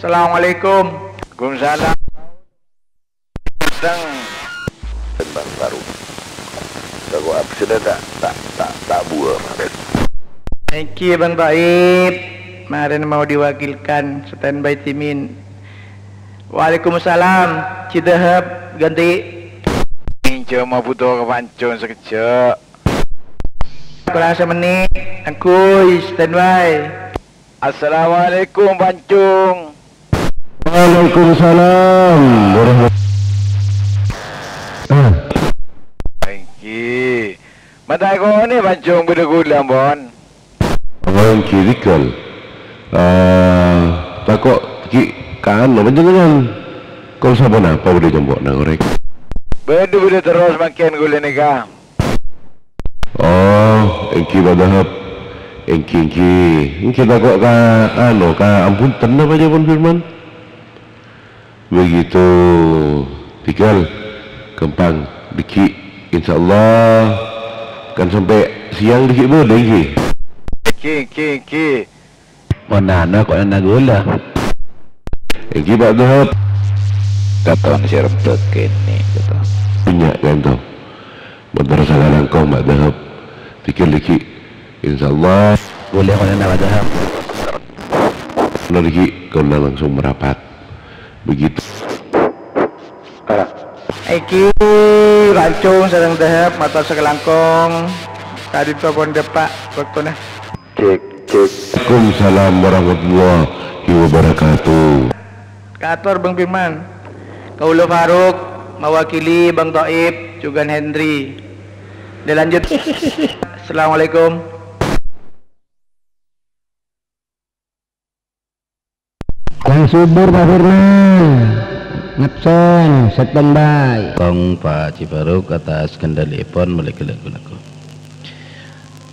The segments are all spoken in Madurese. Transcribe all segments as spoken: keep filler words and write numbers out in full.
Assalamualaikum. Waalaikumsalam. Teng. Tembang baru. Lagu absennya tak, tak, tak, tak buang. Thank you, Bang Taib. Kemarin mau diwakilkan, standby timin. Waalaikumsalam. Cidahab, ganti. Injo mau butuh ke pancung sekejap. Kurang semenit. Angkuy, standby. Assalamualaikum, Pancung. Waalaikumsalam warahmatullahi. Ah. Èngghi. Mata kone, Pancung, bâdâ kaulâ, pon. Oh, èngghi, Tigal. Eh, tako' ghi' kan, panjhennengngan. Kol saponapa bâdâ compo'na, orèng? Bâdâ, bâdâ terros mangkèn kaulâ nèka. Oh, èngghi, Pak Dahab. Èngghi, èngghi. Èngghi tako' ka, anu, ka ampunten napa, Pon Firman? Begitu. Tigal. Gampang. Dâgghi'. Insyaallah. Kan sampè' siang dâgghi' bâdâ, èngghi? Èngghi, èngghi, èngghi. Mon nana kok nana gula. Èngghi, Pak Dahab. Katon sè rebbek kènè', gitu. Punya kan tuh. Motor sakalangkong, Pak Dahab. Dâgghi', dâgghi'. Insyaallah. Boleh kok nana, Pak Dahab. Nana dâgghi', kaulâ langsung merapat. Begitu. Èngghi, Pancung sareng Dahab, motor sakalangkong. Ka'dinto pon dâpa' bâktona. Cek, cek. Waalaikumsalam warahmatullahi wabarakatuh. Kator, Bang Firman. Kaulâ Faruk, mawakili Bang Taib, jhughân Hendri. Dilanjut. Assalamualaikum. Yang subur, Pak Firman. Ngabsen, standby. Kong Pak Haji Faruk atas kendalièpon, mèlè ghellâ' ghulâ.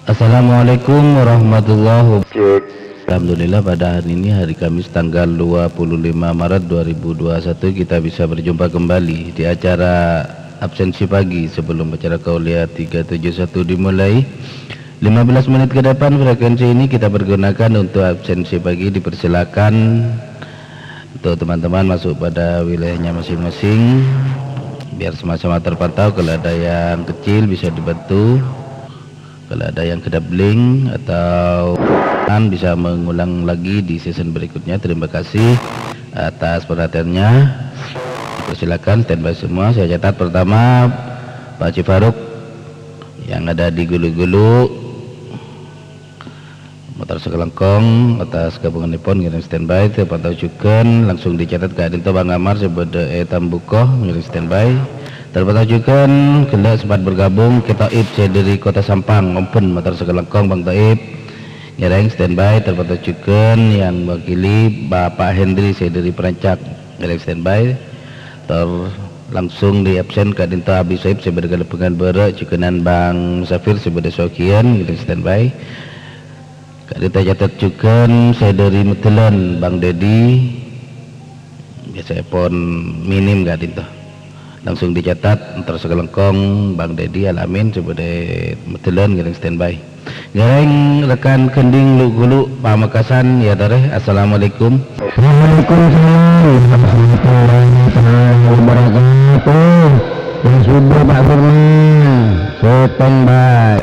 Assalamualaikum warahmatullahi wabarakatuh. Alhamdulillah, pada hari ini, hari Kamis, tanggal dua puluh lima Maret dua ribu dua puluh satu, kita bisa berjumpa kembali di acara absensi pagi sebelum acara Kuliah tiga tujuh satu dimulai. Lima belas menit ke depan, frekuensi ini kita pergunakan untuk absensi pagi. Dipersilakan untuk teman-teman masuk pada wilayahnya masing-masing, biar sama-sama terpantau. Kalau ada yang kecil, bisa dibantu. Kalau ada yang kedabling atau bisa mengulang lagi di season berikutnya. Terima kasih atas perhatiannya. Persilakan standby semua. Saya catat pertama, Pak Haji Faruk yang ada di Gulu-Gulu. Motor sakalangkong atas gabunganèpon ngèrèng standby. Terpantau jhughân, langsung dicatat ka'dinto Bang Amar sè bâdâ è Tambuko ngèrèng standby. Terpantau jhughân, ghellâ' sempat bergabung, Kè Taib sè dâri Kota Sampang, ompon motor sakalangkong, Bang Taib. Ngèrèng standby, terpantau jhughân yang mewakili Bapak Hendri sè dâri Perancak, ngèrèng standby. Tor langsung di absen ka'dinto Abi Soib sè bâdâ Kalèbungan bârâ', jhughânan Bang Safir sè bâdâ Sogiyan, ngèrèng standby. Ka'dinto catat jhughân sè dâri Medellan, Bang Dedi. Biasaèpon minim ka'dinto. Langsung dicatat, entar sakalangkong Bang Dedi Alamin sè bâdâ Medellan ngèrèng standby. Ngèrèng rekan Gending Lu-Gulu Pamekasan, ya, Tarè. Assalamualaikum. Waalaikumsalam warahmatullahi taala wabarakatuh. Yang subur, Pak Firman. Standby.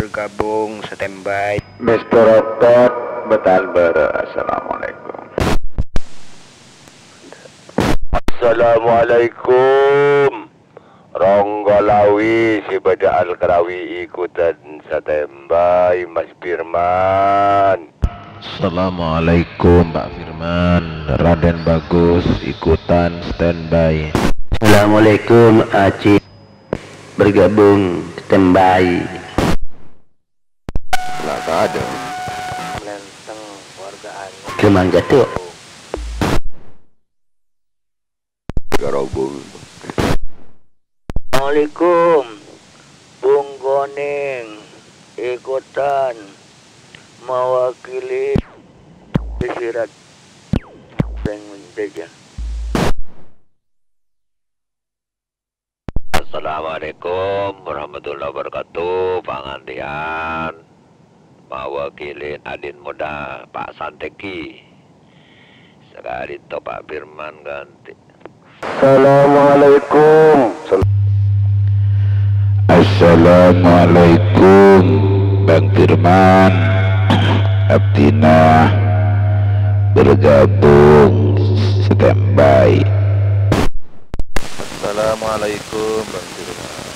Bergabung, standby. Mister Otot, Betan Bârâ', assalamualaikum. Assalamualaikum. Ronggo Lawi sè bâdâ Al-Karawi ikutan standby, Mas Firman. Assalamualaikum, Pak Firman. Raden Bagus ikutan standby. Assalamualaikum, Aji. Bergabung, standby. Lah, tak ada. Melenteng, warga Anyar. Kemang Gatuk. Garobong. Assalamualaikum. Bung Koneng, ikutan mewakili Sirat. Peng Teja. Assalamualaikum warahmatullahi wabarakatuh. Pangantèyan mawakili Adin Muda Pak Santeki. Arèya Pak Firman kan. Assalamualaikum. Assalamualaikum, Bang Firman. Abdhina bergabung, standby. Assalamualaikum, Bang Firman.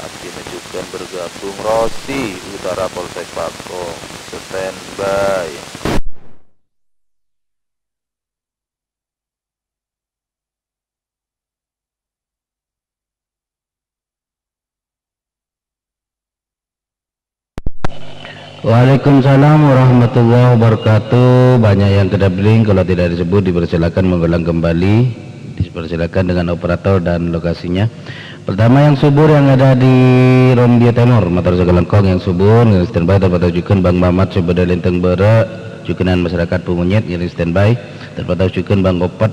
Abdhina jhughân bergabung, Rosi, Utara Polsek Pakong, standby. Waalaikumsalam warahmatullahi wabarakatuh. Banyak yang terhubung, kalau tidak disebut dipersilakan mengulang kembali. Dipersilakan dengan operator dan lokasinya. Pertama yang subur yang ada di Rombia Timur, mator sakalangkong yang subur, ngiring standby, terpatau jhughân Bang Mamat sè bâdâ Lenteng Bârâ', jhughânan masyarakat Pungonyet ngiring standby, terpatau jhughân Bang Opet,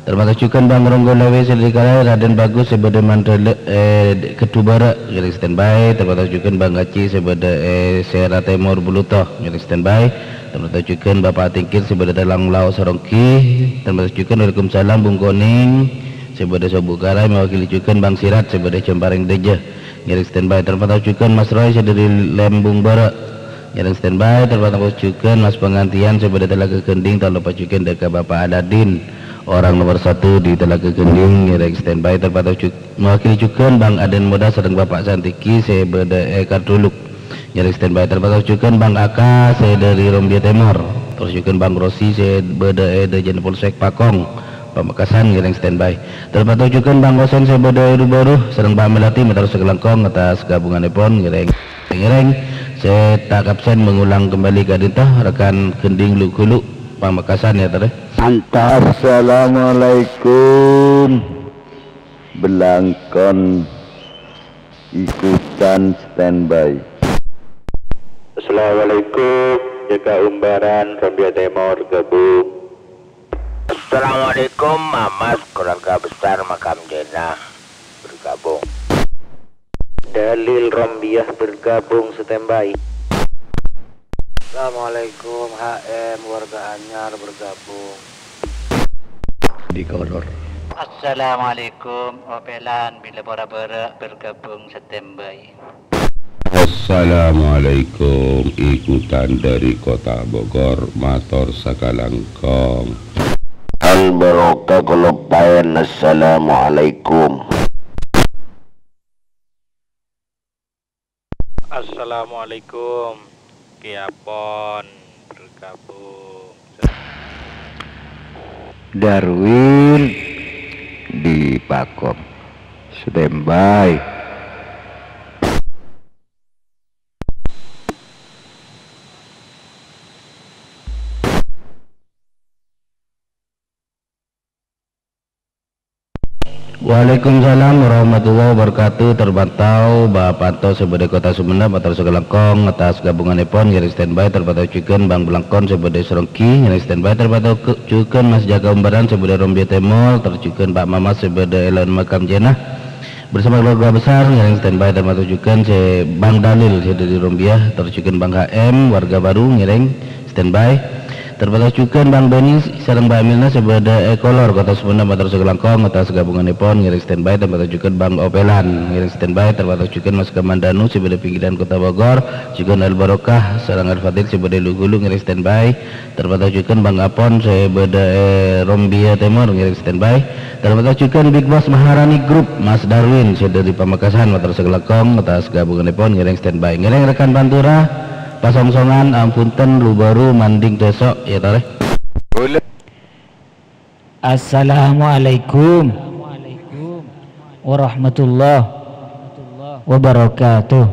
terpatau jhughân Bang Ronggo Lawe sè dâri Kalè, Raden Bagus sè bâdâ Mandalè, eh, Kedhu Bârâ' ngiring standby, terpatau jhughân Bang Aji sè bâdâ, eh, Sera Timur Buluto ngiring standby, terpatau jhughân Bapak Tingkir sè bâdâ Talang Lao Saronggi, terpatau jhughân Waalaikumsalam Bung Koning, sè bâdâ Sobu' Karai, mewakili jhughân Bang Sirat sè bâdâ Jampareng Dâjâ, ngiring standby. Terpatau jhughân Mas Roy sè dâri Lembung Bârâ', ngiring standby. Terpatau jhughân Mas Pangantian sè bâdâ Talaga Gending, ta' loppa jhughân dâ' ka Bapak Aladin, orang nomor satu di Talaga Gending, ngiring standby. Terpatau jhu-, mewakili jhughân Bang Aden Moda sareng Bapak Santiki sè bâdâ è Karduluk. Ngiring standby. Terpatau jhughân Bang Aka sè dâri Rombia Timur. Terpatau jhughân Bang Rosi sè bâdâ è Dâjâna Polsek Pakong, Pamekasan ngiring standby. Terpatau jhughân Bang Kosen sè bâdâ è Rubaru sareng Pak Melati mator sakalangkong atas gabunganèpon ngiring. Ngiring sè ta' absen mengulang kembali ka'dinto rekan Gending Lu-Ghulu, Pamekasan ya, Tare. Assalamualaikum. Belangkon ikutan standby. Assalamualaikum, J K Umbaran, Rombia Timur, gabung. Assalamualaikum, Mamas, keluarga besar Makam Jenah, bergabung. Dalil Rombia bergabung, standby. Assalamualaikum, H M, warga anyar, bergabung. Di Koror. Assalamualaikum, Opelan, Bilapora Bârâ', bergabung, standby. Assalamualaikum, ikutan dari Kota Bogor, mator sakalangkong. Al Barokah Kelopayan, assalamualaikum. Assalamualaikum. Kèapon bergabung. Darwin di Pakong. Standby. Waalaikumsalam warahmatullahi wabarakatuh. Terpantau Bapak Anto sè bâdâ Kota Sumennep, mator sakalangkong atas gabunganèpon, ngiring standby. Terpantau jhughân Bang Belangkon sè bâdâ Saronggi, ngiring standby. Terpantau ke-, jhughân Mas Jaka Umbaran sè bâdâ Rombia Timur, terjhughân Pak Mamat sè bâdâ è laèn Makam Jenah. Bersama keluarga besar, ngiring standby. Terpantau jhughân sè Bang Dalil sè dâri Rombia, terjhughân Bang H M, warga baru, ngiring standby. Terpantau jhughân Bang Beni sareng Mbak Milna sè bâdâ è Kolor, Kota Sumennep, mator sakalangkong atas gabunganèpon, ngiring standby. Terpantau jhughân Bang Opelan, ngiring standby. Terpantau jhughân Mas Kamandanu sè bâdâ pinggiran Kota Bogor, jhughân Al Barokah sareng Al Fadil sè bâdâ è Lu-Ghulu, ngiring standby. Terpantau jhughân Bang Apon sè bâdâ è Rombia Timur, ngiring standby. Terpantau jhughân Big Boss Maharani Group, Mas Darwin sè dâri Pamekasan, mator sakalangkong atas gabunganèpon, ngiring standby. Ngiring rekan Pantura, Pasongsongan, Ampunten, Rubaru, Manding, Teso', ya, Tare. Assalamualaikum warahmatullahi wabarakatuh.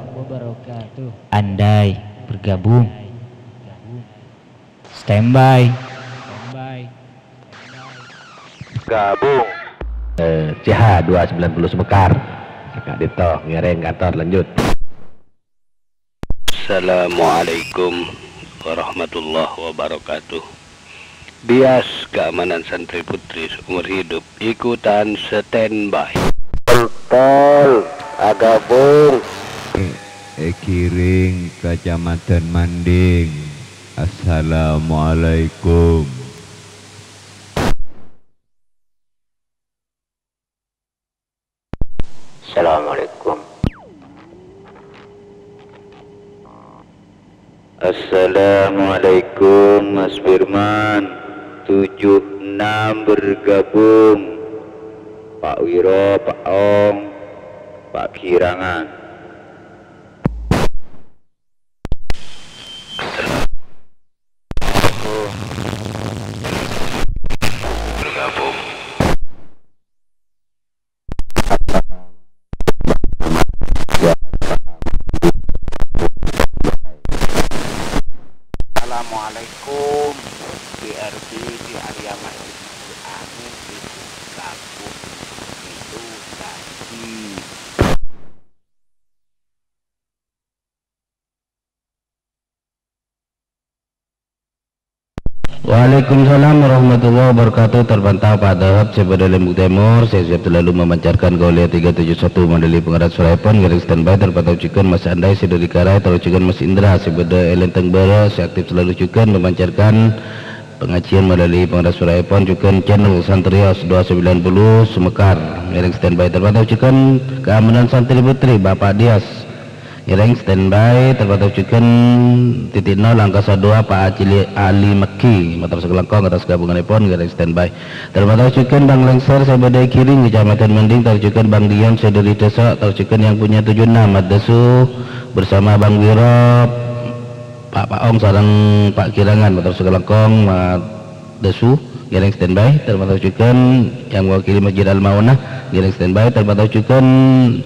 Andai bergabung. Standby. Gabung. Eh, C H dua sembilan puluh Semekar. Saka'dinto, ngiring kantor, lanjut. Assalamualaikum warahmatullahi wabarakatuh. Bias keamanan santri putri seumur hidup, ikutan standby. Pentol, agabung. Eh, eh, Giring, Kecamatan Manding. Assalamualaikum. Assalamualaikum, Mas Firman. Tujuh enam bergabung. Pak Wiro, Pak Ong, Pak Girangan. Assalamualaikum, B R B di area Masjid Amin itu gabung itu tadi. Waalaikumsalam warahmatullahi wabarakatuh. Terpantau Pak Dahab sè bâdâ Lembung Tèmor, sè siap selalu memancarkan Gaulia tiga tujuh satu mandhâli pangèran soraèpon, ngèrèng standby. Terpantau jhughân Mas Andai sè dâri Karai, terros jhughân Mas Indra sè bâdâ è Lenteng Bârâ', sè aktif selalu jhughân memancarkan pengajian mandhâli pangèran soraèpon, jhughân channel Santrios dua sembilan puluh Sumekar, ngèrèng standby. Terpantau jhughân keamanan santri putri, Bapak Dias. Ngèrèng standby, terpantau jhughân titik nol angka sè dua, Pak Acili Ali Mekki, mator sakalangkong atas gabunganèpon, ngèrèng standby. Terpantau jhughân Bang Lengser sè bâdâ è Giring, Kecamatan Mending, tor jhughân Bang Dion sè dâri Desa, tor jhughân yang punya tujuh enam, Mat Dasu, bersama Bang Wiro, Pak Paong sareng Pak Girangan, mator sakalangkong, Mat Dasu, ngèrèng standby, terpantau jhughân yang mewakili Masjid Al-Maunah, ngèrèng standby, terpantau jhughân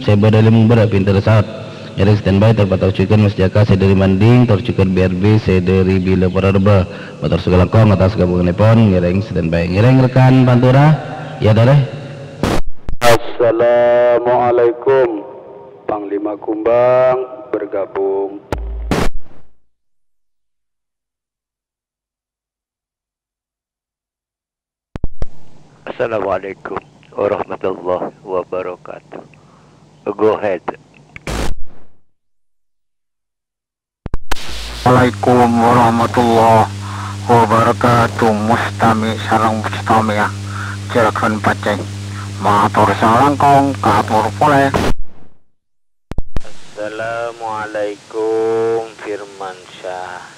sè bâdâ è Lembung Bârâ', Pinter Saot, ngèrèng standby, terpantau jhughân Mas Jaka sè dâri Manding, tor jhughân B R B sè dâri Bilâ Pora Rebbhâ, mator sakalangkong atas gabunganèpon, ngèrèng standby, ngèrèng rekan Pantura, ya, Tarè. Assalamualaikum, Panglima Kumbang bergabung. Assalamualaikum warahmatullahi wabarakatuh. Go ahead. Assalamualaikum warahmatullahi wabarakatuh. Mustami sareng mustamiah, jhârâghân pacè. Mator sakalangkong, kator polè. Assalamualaikum, Firmansyah.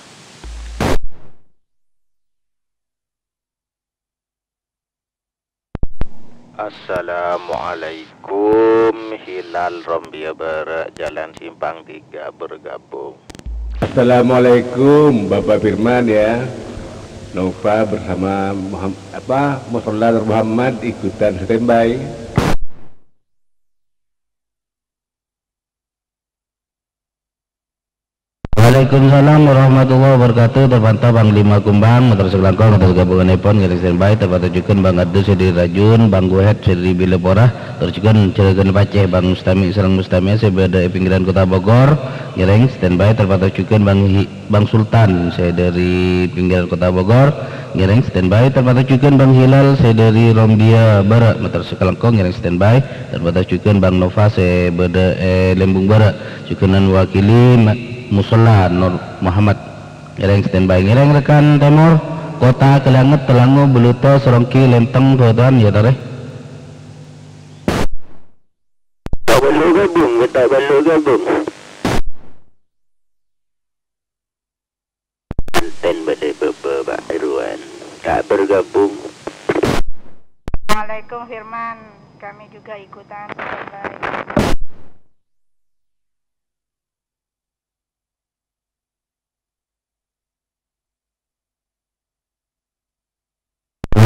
Assalamualaikum, Hilal Rombia Bârâ', Jalan Simpang Tiga bergabung. Assalamualaikum, Bapak Firman ya. Nova bersama Muham-, apa, Musola Nur Muhammad ikutan standby. Waalaikumsalam warahmatullahi wabarakatuh. Terpantau Panglima Kumbang, mator sakalangkong atas gabunganèpon, ngèrèng standby, terpantau jhughân Bang Adus sè dâri Rajun, Bang Guhed sè dâri Bilâ Pora, tor jhughân jhârâghân pacè Bang Mustami sareng Mustamiah sè bâdâ è pinggiran Kota Bogor, ngèrèng standby, terpantau jhughân Bang Hi-, Bang Sultan sè dâri pinggiran Kota Bogor, ngèrèng standby, terpantau jhughân Bang Hilal sè dâri Rombia Bârâ', mator sakalangkong ngèrèng standby, terpantau jhughân Bang Nova sè bâdâ è Lembung Bârâ', jhughân mewakili ma-, Musola Nur Muhammad, ngèrèng standby, ngèrèng rekan Tèmor, Kota Kalianget, Telango, Beluto, Serongki, Lenteng, Bhâtowan, ya, Tarè. Kota Balu gabung, Kota Balu gabung. Enten bâdâ bâbâ, Pak Irwan. Tak bergabung. Assalamualaikum, Firman. Kami juga ikutan standby.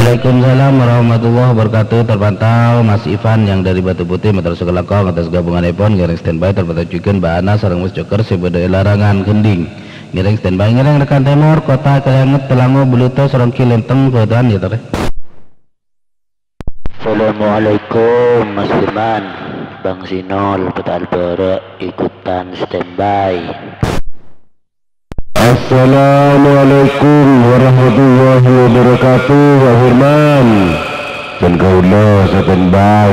Waalaikumsalam warahmatullahi wabarakatuh. Terpantau Mas Ivan yang dari Batu Putih, mator sakalangkong atas gabunganèpon, ngèrèng standby, terpantau jhughân Mbak Ana sareng Mas Joker sè bâdâ è Larangan Gending. Ngèrèng standby, ngèrèng rekan Tèmor, Kota Kalianget, Telango, Beluto, Serongki, Lenteng, Bhâtowan, ya, Tarè. Assalamualaikum, Mas Firman. Bang Sinol, Petal Bârâ', ikutan standby. Assalamualaikum warahmatullahi wabarakatuh, Pak Firman. Bân kaulâ standby.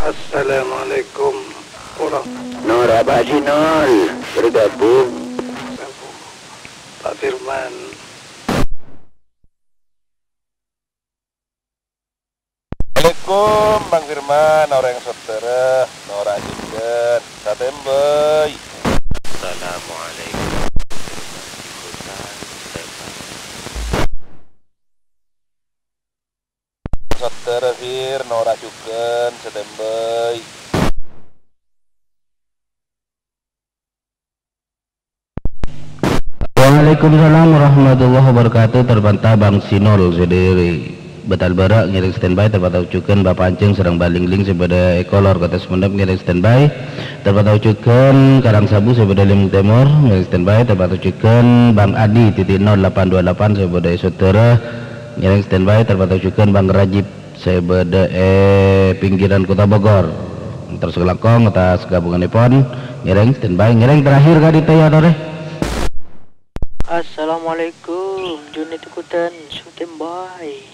Assalamualaikum warahmatullahi. Nora Pak Sinol, bergabung. Pak Firman. Assalamualaikum, Bang Firman, orèng Sodara, Nora Jenggan, satèmbâi. Assalamualaikum. Saudara Fir, Nora jughân, standby. Waalaikumsalam warahmatullahi wabarakatuh. Terpantau Bang Sinol sè dâri Bâtal Bârâ' ngèrèng standby, terpantau jughân Bang Pancèng sareng Bang Lingling sè bâdâ è Kolor Kota Sumenep ngèrèng standby, terpantau jughân Karangsabu sè bâdâ è Limbung Tèmor ngèrèng standby, terpantau jughân Bang Adi titik nol delapan dua delapan sè bâdâ è Sodara ngèrèng standby, terpantau jughân Bang Rajib sè bâdâ è pinggiran Kota Bogor. Terros kalangkong atas ghâbungannèpon, ngèrèng standby, ngèrèng terakhir ka'dinto ya, Torè. Assalamualaikum, Junit Kutan, standby.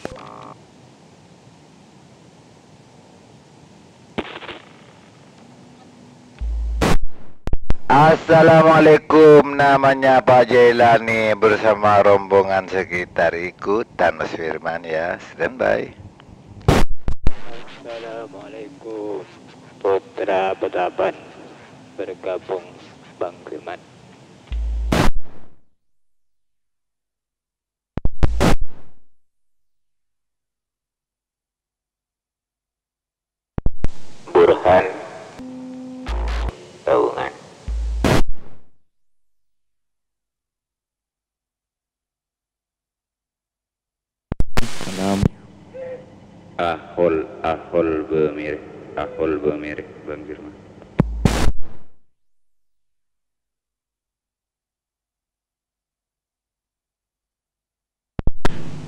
Assalamualaikum, namanya Pak Jailani bersama rombongan sekitar ikutan Mas Firman ya, standby. Assalamualaikum, Putra Betaban bergabung Bang Firman. Burhan. Taungan. Salam. Ahol, ahol bâmèrè, ahol bâmèrè, Bang Firman.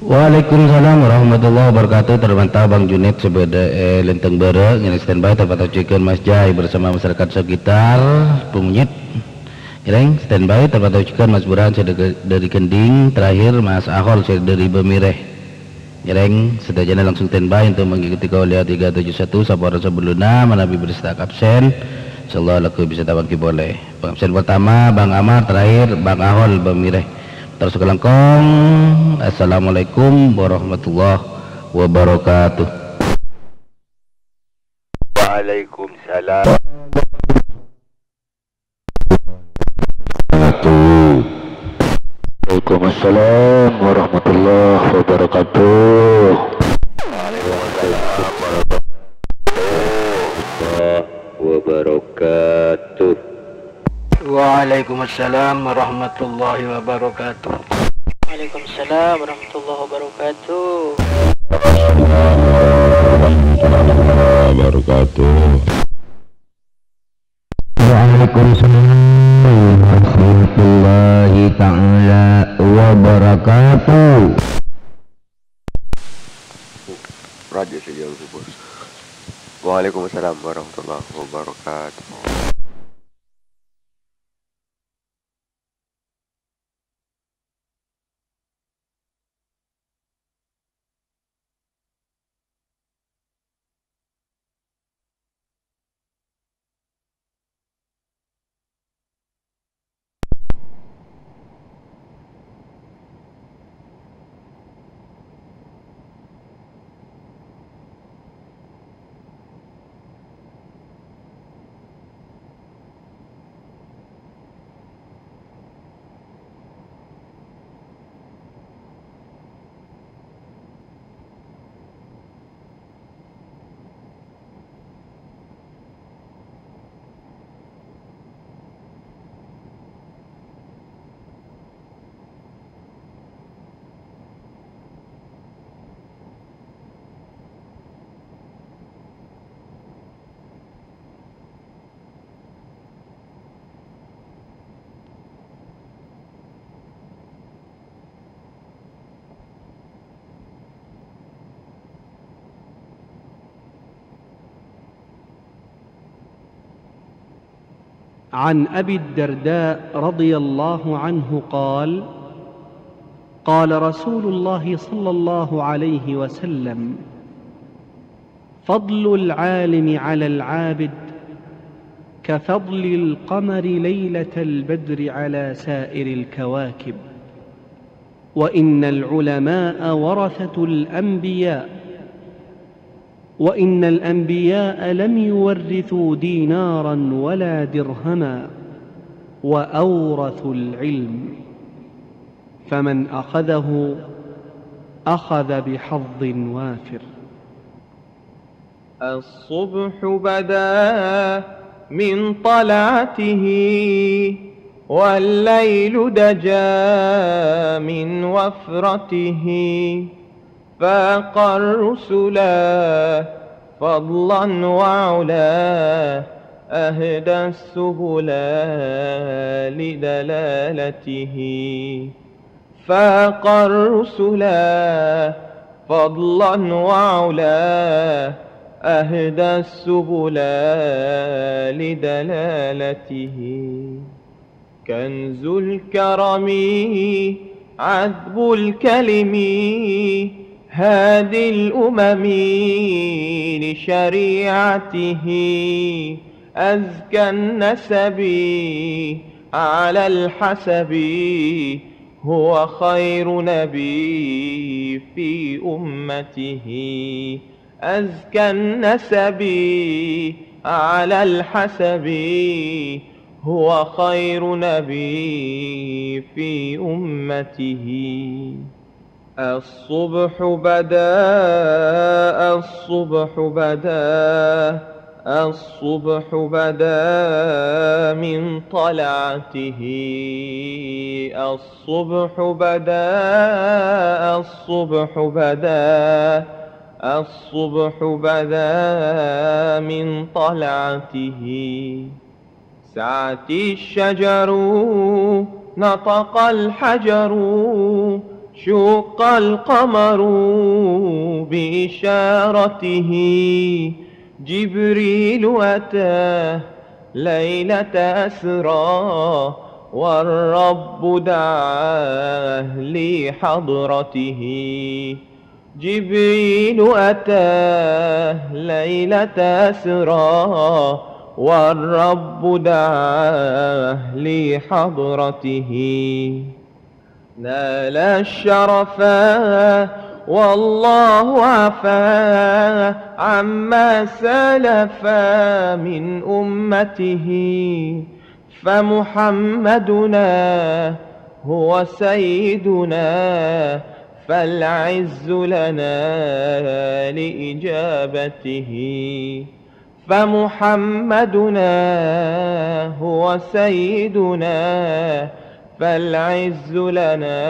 Waalaikumsalam warahmatullahi wabarakatuh. Terpantau Bang Juned sè bâdâ è Lenteng Bârâ', ngèrèng standby, terpantau jughân Mas Jai bersama masyarakat sekitar Pemujit. Ngèrèng standby, terpantau jughân Mas Burhan sè dâ-, dâri Gending, terakhir Mas Ahol sè dâri Bâmèrè. Ngèrèng sadhâjâna langsung standby untuk mengikuti kuliah tiga tujuh satu, saporana sabellunna, manabi bersedia absen, insyaallah lagghu bisa tapangghi polè. Pangabsen pertama, Bang Amar, terakhir, Bang Ahol, Bâmèrè. Terros kalangkong, assalamualaikum warahmatullahi wabarakatuh. Waalaikumsalam. Waalaikumsalam warahmatullahi wabarakatuh. Waalaikumsalam warahmatullahi wabarakatuh. Waalaikumsalam warahmatullahi wabarakatuh. Waalaikumsalam warahmatullahi wabarakatuh. Waalaikumsalam warahmatullahi wabarakatuh. Waalaikumsalam warahmatullahi taala wabarakatuh. Raja Sejauh Bos. Waalaikumsalam warahmatullahi wabarakatuh. عن أبي الدرداء رضي الله عنه قال: قال رسول الله صلى الله عليه وسلم: فضل العالم على العابد كفضل القمر ليلة البدر على سائر الكواكب، وإن العلماء ورثة الأنبياء، وإن الأنبياء لم يورثوا دينارا ولا درهما، وأورثوا العلم، فمن أخذه أخذ بحظ وافر. الصبح بدا من طلعته، والليل دجا من وفرته، فاق الرسلا فضلا وعلا، أهدى السبل لدلالته. فاق الرسلا فضلا وعلا، أهدى السبل لدلالته. كنز الكرم، عذب الكلم، هادي الأمم لشريعته. أزكى النسب على الحسب، هو خير نبي في أمته. أزكى النسب على الحسب، هو خير نبي في أمته. الصبح بدا، الصبح بدا، الصبح بدا من طلعته. الصبح بدا، الصبح بدا، الصبح بدا من طلعته. سعت الشجر، نطق الحجر، شق القمر بإشارته. جبريل أتى ليلة أسرى، والرب دعاه لحضرته. جبريل أتى ليلة أسرى، والرب دعاه لحضرته. نال الشرفا والله عفا عما سلف من أمته. فمحمدنا هو سيدنا، فالعز لنا لإجابته. فمحمدنا هو سيدنا، فالعز لنا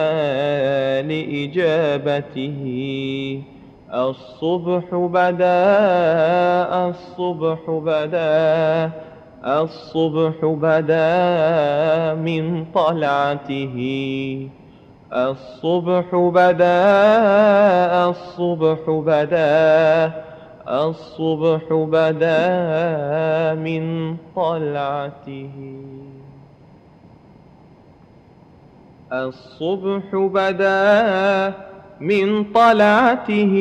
لإجابته. الصبح بدا، الصبح بدا، الصبح بدا من طلعته. الصبح بدا، الصبح بدا، الصبح بدا من طلعته. الصبح بدا من طلعته،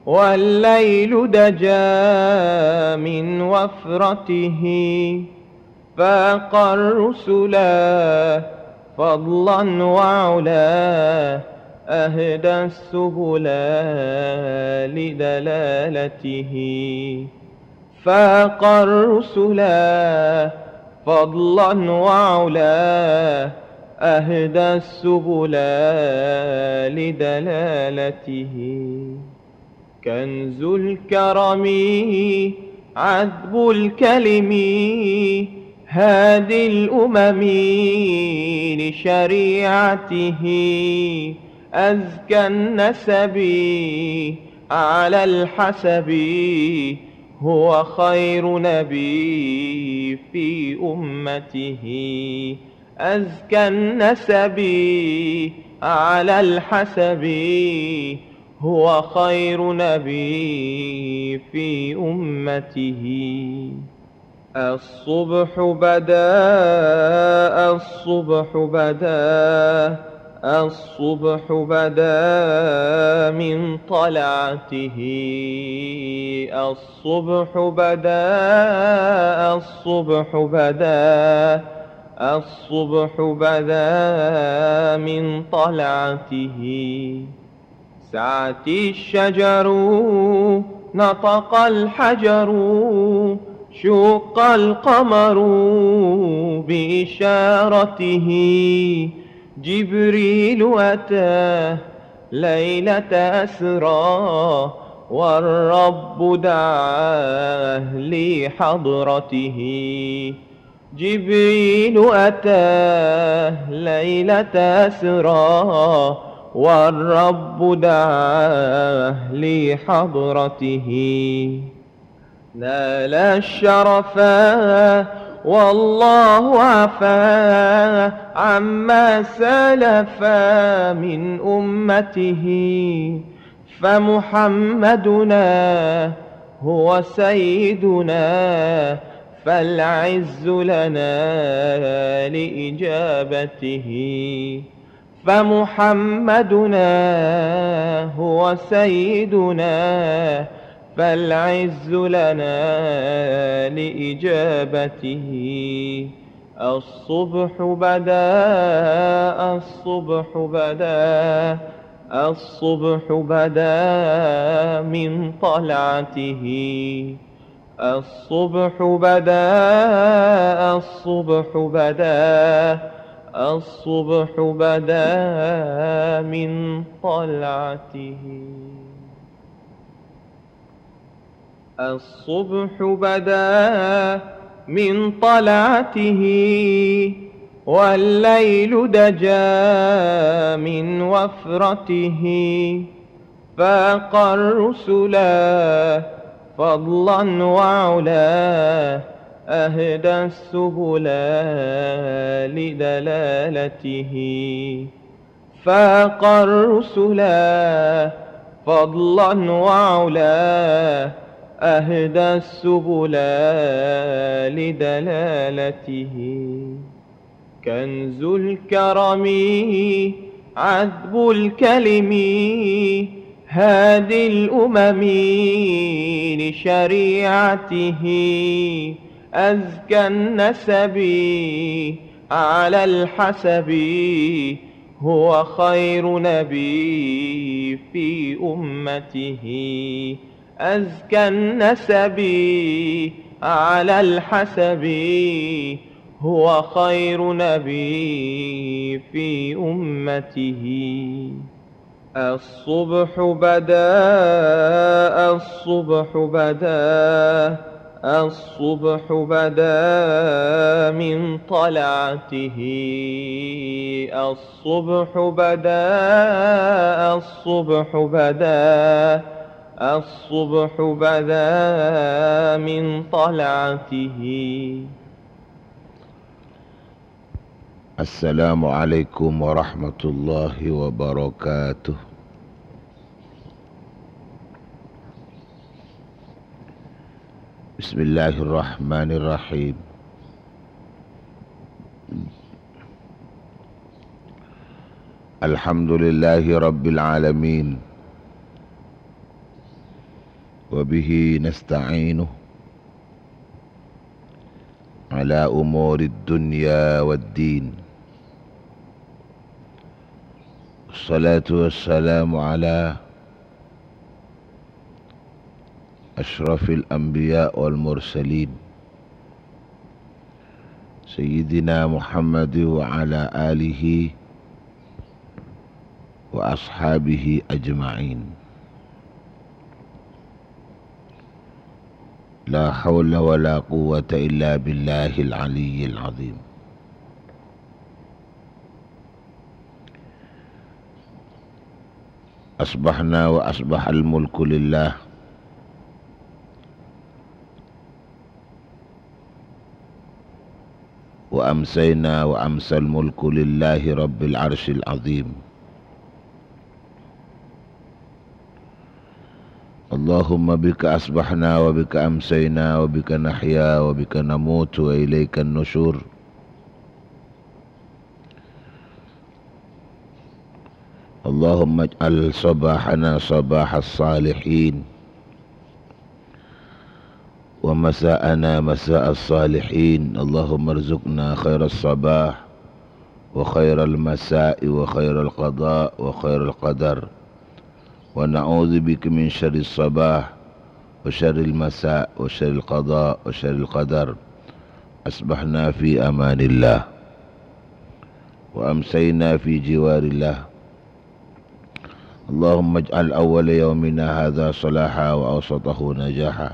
والليل دجا من وفرته. فاق الرسلا فضلا وعلا، أهدى السبل لدلالته. فاق الرسلا فضلا وعلا، أهدى السبل لدلالته. كنز الكرم، عذب الكلم، هادي الأمم لشريعته. أزكى النسب على الحسب، هو خير نبي في أمته. أزكى النسب على الحسب، هو خير نبي في أمته. الصبح بدا، الصبح بدا، الصبح بدا من طلعته. الصبح بدا، الصبح بدا، الصبح بدا من طلعته. سعت الشجر، نطق الحجر، شق القمر بإشارته. جبريل أتى ليلة أسرى، والرب دعاه لحضرته. جبريل أتاه ليلة أسرى، والرب دعاه لحضرته. نال الشرفا والله عفا عما سلف من أمته، فمحمدنا هو سيدنا، فالعز لنا لإجابته. فمحمدنا هو سيدنا، فالعز لنا لإجابته. الصبح بدا، الصبح بدا، الصبح بدا من طلعته. الصبح بدا، الصبح بدا، الصبح بدا من طلعته. الصبح بدا من طلعته، والليل دجا من وفرته. فاق الرسلا فضلا وعلا، أهدى السبلا لدلالته. فاق الرسلا فضلا وعلا، أهدى السبلا لدلالته. كنز الكرم عذب الكلم، هادي الأمم لشريعته. أزكى النسب على الحسب، هو خير نبي في أمته. أزكى النسب على الحسب، هو خير نبي في أمته. الصبح بدا، الصبح بدا، الصبح بدا من طلعته. الصبح بدا، الصبح بدا، الصبح بدا من طلعته. السلام عليكم ورحمة الله وبركاته. بسم الله الرحمن الرحيم. الحمد لله رب العالمين، وبه نستعين على أمور الدنيا والدين. والصلاة والسلام على أشرف الأنبياء والمرسلين، سيدنا محمد وعلى آله وأصحابه أجمعين. لا حول ولا قوة إلا بالله العلي العظيم. أصبحنا وأصبح الملك لله، وأمسينا وأمسى الملك لله رب العرش العظيم. اللهم بك أصبحنا وبك أمسينا وبك نحيا وبك نموت وإليك النشور. اللهم اجعل صباحنا صباح الصالحين، ومساءنا مساء الصالحين. اللهم ارزقنا خير الصباح وخير المساء وخير القضاء وخير القدر، ونعوذ بك من شر الصباح وشر المساء وشر القضاء وشر القدر. أصبحنا في أمان الله، وأمسينا في جوار الله، اللهم اجعل أول يومنا هذا صلاحا وأوسطه نجاحا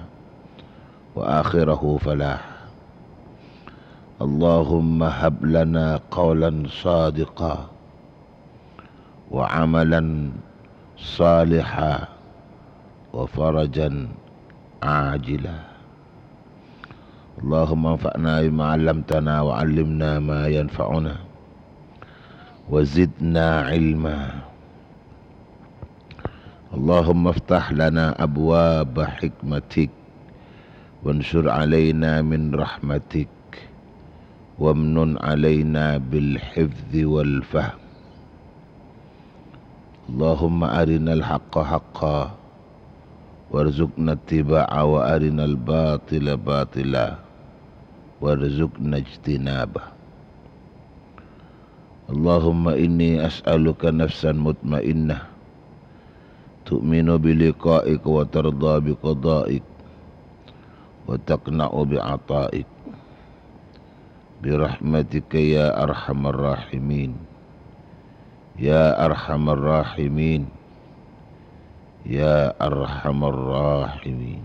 وآخره فلاحا. اللهم هب لنا قولا صادقا وعملا صالحا وفرجا عاجلا. اللهم انفعنا بما علمتنا وعلمنا ما ينفعنا وزدنا علما. اللهم افتح لنا أبواب حكمتك وانشر علينا من رحمتك وامنن علينا بالحفظ والفهم. اللهم أرنا الحق حقا وارزقنا اتباعه وأرنا الباطل باطلا وارزقنا اجتنابه. اللهم إني أسألك نفسا مطمئنة تؤمن بلقائك وترضى بقضائك وتقنع بعطائك برحمتك يا أرحم الراحمين، يا أرحم الراحمين، يا أرحم الراحمين.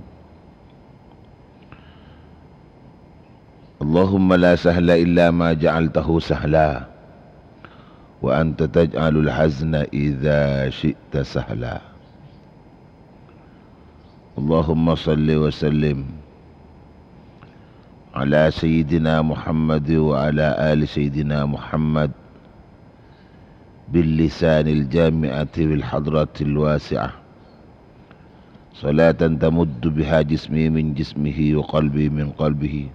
اللهم لا سهل إلا ما جعلته سهلا، وأنت تجعل الحزن إذا شئت سهلا. اللهم صل وسلم على سيدنا محمد وعلى آل سيدنا محمد باللسان الجامعة والحضرة الواسعة، صلاة تمد بها جسمي من جسمه وقلبي من قلبه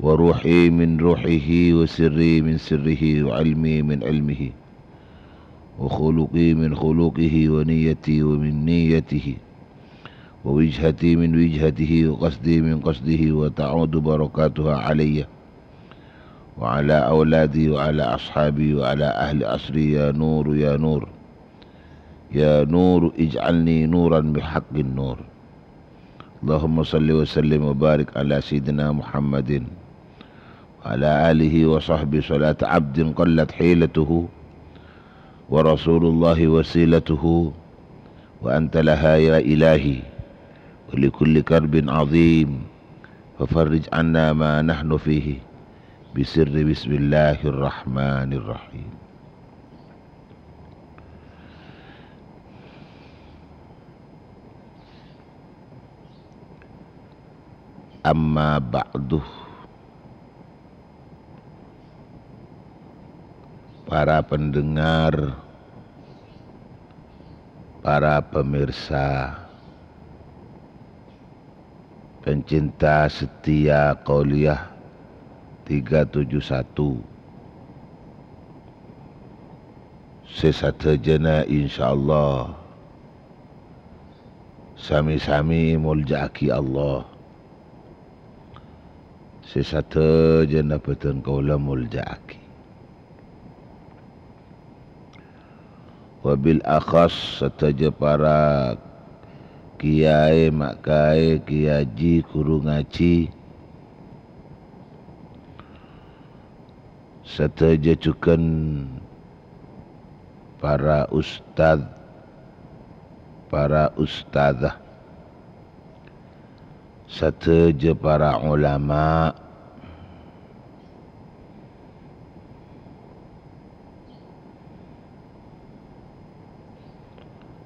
وروحي من روحه وسري من سره وعلمي من علمه وخلقي من خلقه ونيتي ومن نيته ووجهتي من وجهته وقصدي من قصده، وتعود بركاتها علي وعلى أولادي وعلى أصحابي وعلى أهل عصري يا نور يا نور. يا نور اجعلني نورا بحق النور. اللهم صل وسلم وبارك على سيدنا محمد وعلى آله وصحبه صلاة عبد قلت حيلته ورسول الله وسيلته وأنت لها يا إلهي، ولكل كرب عظيم، ففرج عنا ما نحن فيه بسر بسم الله الرحمن الرحيم. Amma ba'du, para pendengar, para pemirsa, pencinta setia Qauliyah tiga tujuh satu, sè sadhâjâna insyaallah sami-sami molja'aghi Allah. Sè sadhâjâna bâdhân kaulâ molja'aghi. Wabil akhas sadhâjâ para kiyaè, ma' kaè, kiyaji, ghuru ngajhi, sadhâjâ jhughân para ustad, para ustadzah, sadhâjâ para ulama,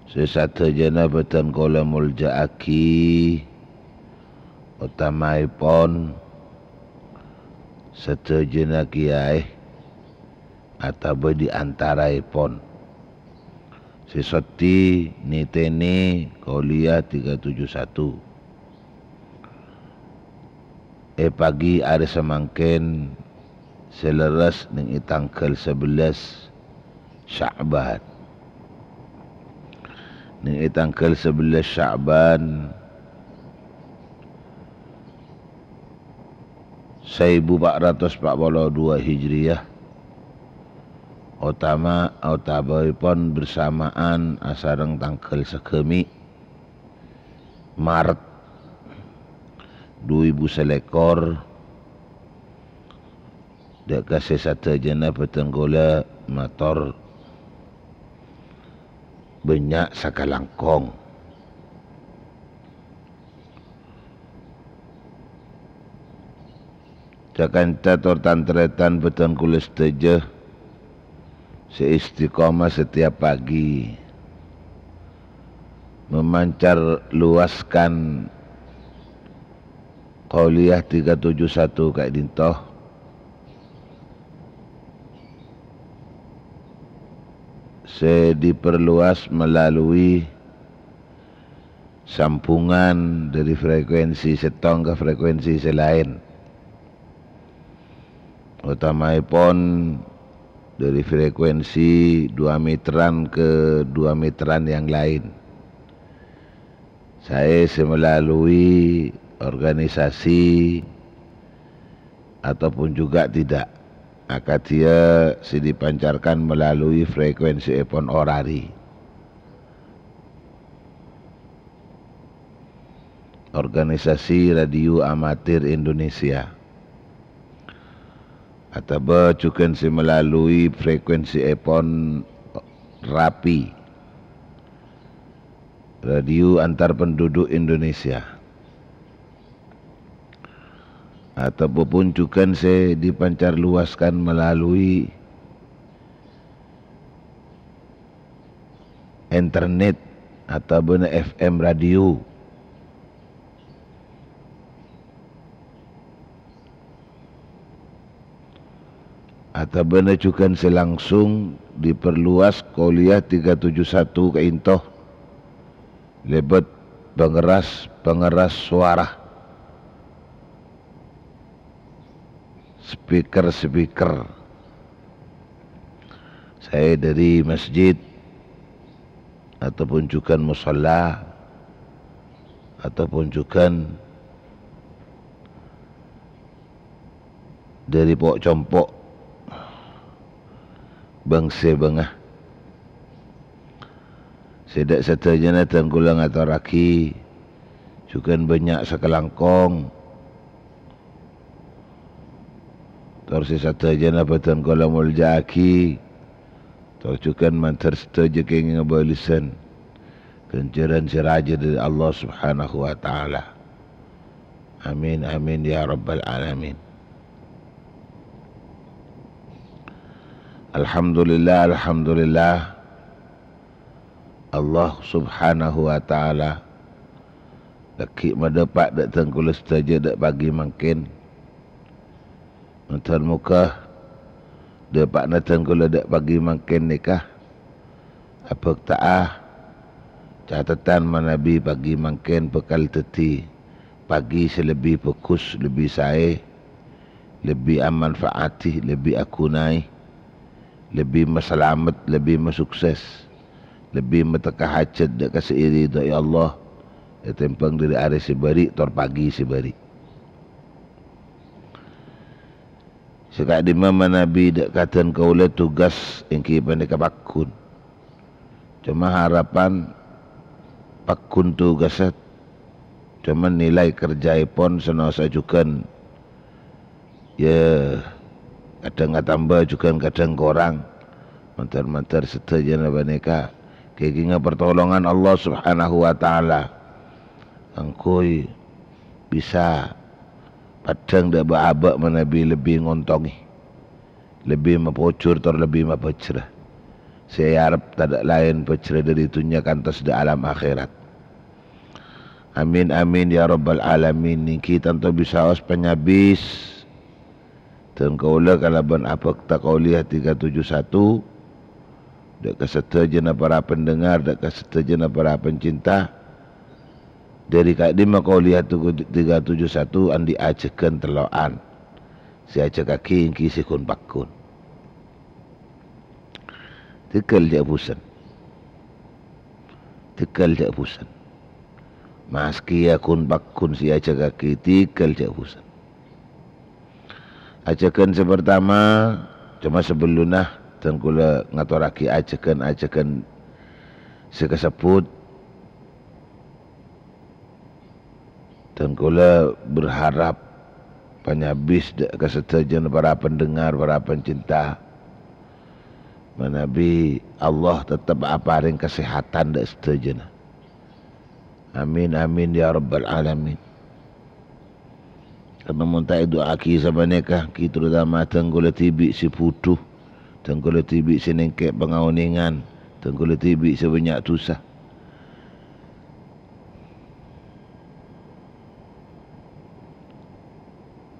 sè sadhâjâna bâdhân kaulâ molja'aghi, otamaèpon sadhâjâna kiyaè, atabâ di antaraèpon sè soddhi nètènè Qauliyah tiga tujuh satu. È pagi arè samangkèn sè lerres nèng è tangghâl sabellâs Sya'ban. Nèng è tangghâl sabellâs Sya'ban, saèbu pa' ratos pa' polo duwâ' Hijriyah, otama-, otabâèpon bersamaan asareng tangghâl sagâmè' Maret du èbu salèkor, dâ' ka sè sadhâjâna bâdhân kaulâ mator bânnya' sakalangkong. Ca-kanca tor tan-tarètan bhâdhân kaulâ sadhâjâ sè istiqomah setiap pagi memancar luaskan Qauliyah tiga tujuh satu ka'dinto sè diperluas melalui sambungan dari frekuensi sèttong ka frekuensi sè laèn, utamaèpon dari frekuensi dua meteran ke dua meteran yang lain. Saè sè melalui organisasi ataupun juga tidak, akadhi sè dipancarkan melalui frekuensièpon orari. Organisasi Radio Amatir Indonesia, atabâ jhughân sè melalui frekuensièpon RAPI, Radio Antar Penduduk Indonesia, atabâ pon jhughân sè dipancar luaskan melalui internet atabâna F M radio, atabâna jhughân sè langsung diperluas Qauliyah tiga tujuh satu ka'dinto lèbât pengeras-pengeras suara, speaker-speaker, saè dari masjid ataupun jhughân musholla ataupun jhughân dari po'-compo' bâng-sèbângnga. Sè dâ' sadhâjâna dhân kaulâ ngatorraghi jhughân bânnya' sakalangkong. Tor sè sadhâjâna bhâdhân kaulâ molja'aghi, tor jhughân mandhâr sadhâjâ kèngèng bâlessan ghânjhârân sè rajâ dâri Allah Subhanahu wa Ta'ala. Amin, amin, ya rabbal alamin. Alhamdulillah, alhamdulillah. Allah Subhanahu wa Ta'ala lagghi' madâpa' dâ' dhân kaulâ sadhâjâ dâ' pagi mangkèn. Moghâ-moghâ dâpa'na dhân kaulâ dâ' pagi mangkèn nèka abhâkta'a catetan manabi pagi mangkèn bhâkal dhâddhi pagi sè lebbi bhâghus, lebbi saè, lebbi amanfaati, lebbi aghunai, lebbi masalamet, lebbi masukses, lebbi matekka hajhât dâ' ka sè èridhâi Allah, ètèmbhâng dâri arè sè bâri' tor pagi sè bâri'. Sè ka'dimma manabi dâ' ka dhân kaulâ tugas èngghi panèka pagghun. Coma harapan pagghun tugassa, coma nilai kerjaèpon sanaossa jhughân, ya, kadhâng atamba jhughân kadhâng korang. Mandhâr-mandhâr sadhâjâna panèka kèngènga pertolongan Allah Subhanahu wa Ta'ala kaangghuy bisa paddhâng dâ' bâ'-abâ' manabi lebbi ngontongè, lebbi mapojhur tor lebbi mabhâjhrâ. Sè èarep tadâ' laèn bhâjhrâ dâri dhunnya kantos dâ' alam akhèrat. Amin, amin, ya rabbal alamin. Nèngghi tanto bisaos panyabis. Dhân kaulâ kalabân abhâkta Qauliyah tiga tujuh satu, dâ' ka sadhâjâna para pendengar, dâ' ka sadhâjâna para pencinta. Dâri ka'dimma Qauliyah tiga tujuh satu andi' ajhâghân tello'an. Sè ajhâghâghi èngghi sè ghun-pagghun. Tèghâl jhâ' bhusen. Tèghâl jhâ' bhusen. Maskè ghun-pagghun sè ajhâghâghi, tèghâl jhâ' bhusen. Ajhâghân sè partama, coma sabellunna, dhân kaulâ ngatorraghi ajhâghân-ajhâghân sè kasebbhut. Dhân kaulâ berharap panyabis dâ' ka sadhâjâna para pendengar, para pencinta. Manabi Allah tetep aparèng kasèhatan dâ' sadhâjâna. Amin, amin, ya rabbal alamin. Karna mon ta' èdu'aaghi sapanèka, ghi terutama dhâng kaulâ dhibi' sè budhu, dhâng kaulâ dhibi' sè nèngkè' pangaonèngan, dhâng kaulâ dhibi' sè bânnya' dhusa.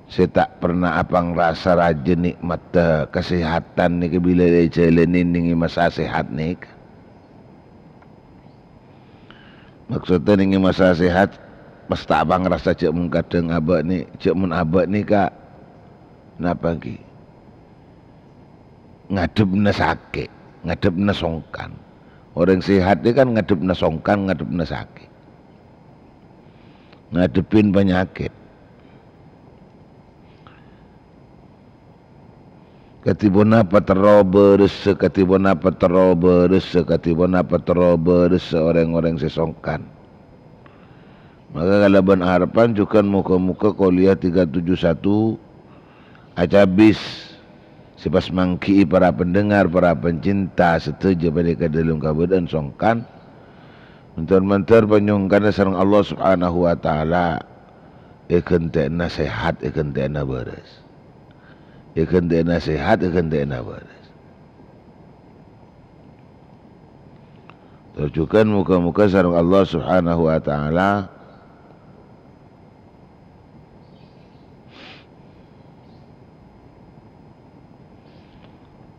Sè ta' perna apangrasa rajâ nè'matta kasèhatan nèka bilâ èjhâlâni nèng è masa sèhat nèka. Maksodda nèng è masa sèhat, pas ta' apangrasa jâ' mon kadhâng abâ' nè-, jâ' mon abâ' nèka napa ghi? Ngadhebbhâ sakè', ngadhebbhâ songkan. Orèng sèhat nèka kan ngadhebbhâ songkan, ngadhebbhâ sakè'. Ngadhebbhi panyakèt. Kadhi ponapa terro bârâssa, kadhi ponapa terro bârâssa, kadhi ponapa terro bârâssa orèng-orèng sè songkan. Maka kalabân arebbhân jhughân moghâ-moghâ Kuliah tiga tujuh satu acabis sè pas mangghi'i para pendengar, para pencinta sadhâjâ panèka dâlem kabâdâ'ân songkan. Mandhâr-mandhâr panyongkanna sareng Allah Subhanahu wa Ta'ala èghântè'ana sèhat, èghântè'ana bârâs. Èghântè'ana sèhat, èghântè'ana bârâs. Tor jhughân moghâ-moghâ sareng Allah Subhanahu wa Ta'ala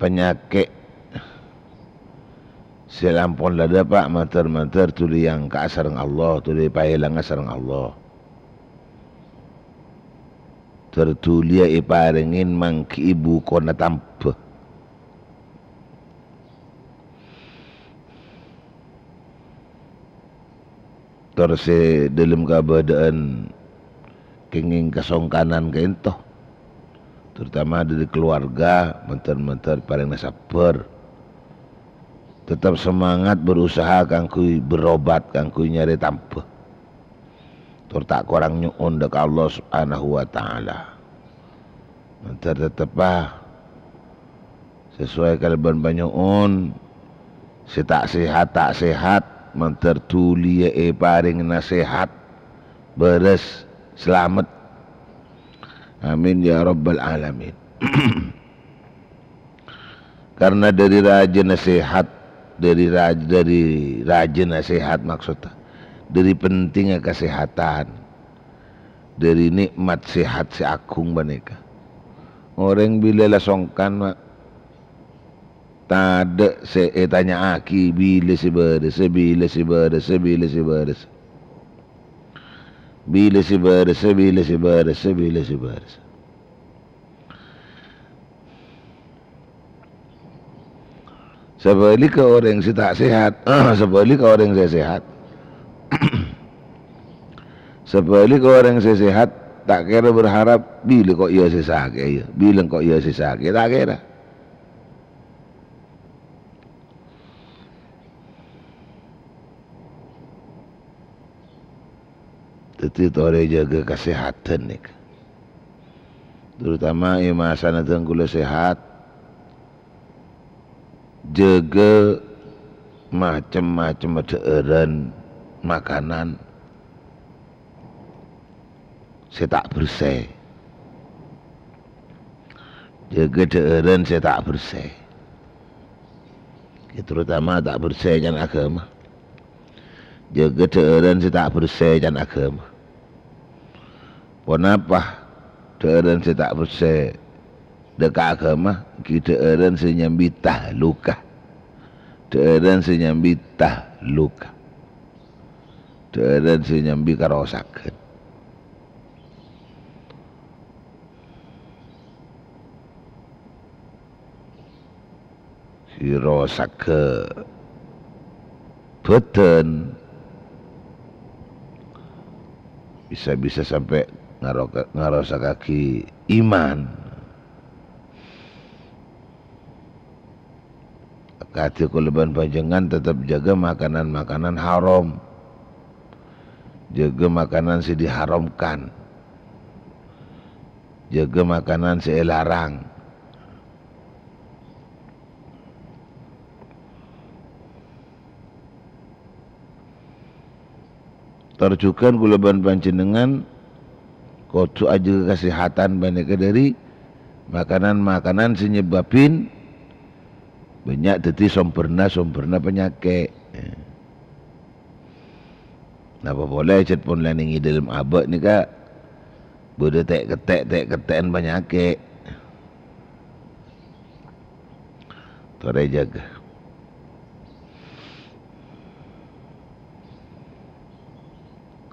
panyakèt sè ampon la dâpa' mandhâr-mandhâr dhuli èangka'a sareng Allah, dhuli èpaèlanga sareng Allah. Tor dhuli èparèngè mangghi'i bukona tambhâ. Tor sè dâlem kabâdâ'ân kèngèng kasongkanan ka'ènto, terutama dâri keluarga, mandhâr-mandhâr parèngana sabbhâr. Tetep semangat berusaha kaangghuy berobat, kaangghuy nyarè tambhâ. Tor ta' korang nyo'on dâ' ka Allah Subhanahu wa Ta'ala. Mandhâr tetteppa sasowai kalabân panyo'on, sè ta' sèhat, ta' sèhat, mandhâr dhuli èparèngana sèhat, bârâs, salamet. Amin ya rabbal alamin. Karna dâri rajâna sèhat, dâri raj-, dâri rajâna sèhat maksodda, dâri pentingnga kasèhatan, dâri nè'mat sèhat sè aghung panèka. Orèng bilâ la songkan, ma-, tadâ' sè ètanya'aghi bilâ sè bârâssa, bilâ sè bârâssa, bilâ sè bârâssa. Bilâ sè bârâssa, bilâ sè bârâssa, bilâ sè bârâssa. Sabhâligghâ orèng sè ta' sèhat, sabhâligghâ orèng sè sèhat. Sabhâligghâ orèng sè sèhat, ta' kèra berharap, "Bilâ ko' iyâ sè sakè', iyâ? Bilâ ko' iyâ sè sakè'?" Ta' kèra. Dhâddhi, torè jâgâ kasèhadhân nèka. Terutama è masana dhâng kaulâ sèhat, jâgâ macem-macem dhâ'ârân makanan sè ta' bersè. Jâgâ dhâ'ârân sè ta' bersè. Terutama ta' bersè can aghâma. Jâgâ dhâ'ârân sè ta' bersè can aghâma. Ponapa dhâ'ârân sè ta' bersè dâ' ka aghâma? Ghi dhâ'ârân sè nyambi tahluka. Dhâ'ârân sè nyambi tahluka. Dhâ'ârân sè nyambi karosaghân. Sè rosaghâ bhâdhân, bisa-bisa sampè' ngaroka-, ngarosaghaghi iman. Kadhi kaulâ bân panjhennengngan tetep jâgâ makanan-makanan haram. Jâgâ makanan sè diharamkan. Jâgâ makanan sè èlarang. Tor jhughân kaulâ bân panjhennengngan kodhu ajâgâ kasèhadhân panèka dhâri makanan-makanan sè nyebbhâbbhi bânnya' dhâddhi sombherna-sombherna panyakè'. Napa polè cè' pon la neng è dhâlem abâ' nèka bâdâ tè'-kettè', tè'-kette'an panyakè'. Torè jâgâ.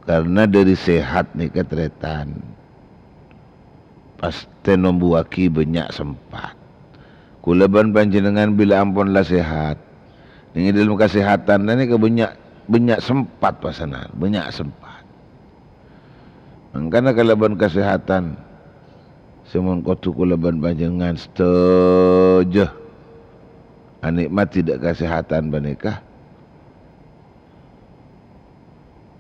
Karna dhâri sehat nèka tarètan, pastè nombuwâghi bânnya' sempat. Kaulâ bân panjhennengngan bilâ ampon la sehat, neng è dhâlem kasehadhân nèka bânnya', bânnya' sempat pasanan, bânnya' sempat. Mangkana kalabân kasehadhân sè mon kodhu kaulâ bân panjhennengngan sadhâjâ anè'madi dhâ' kasehadhân panèka,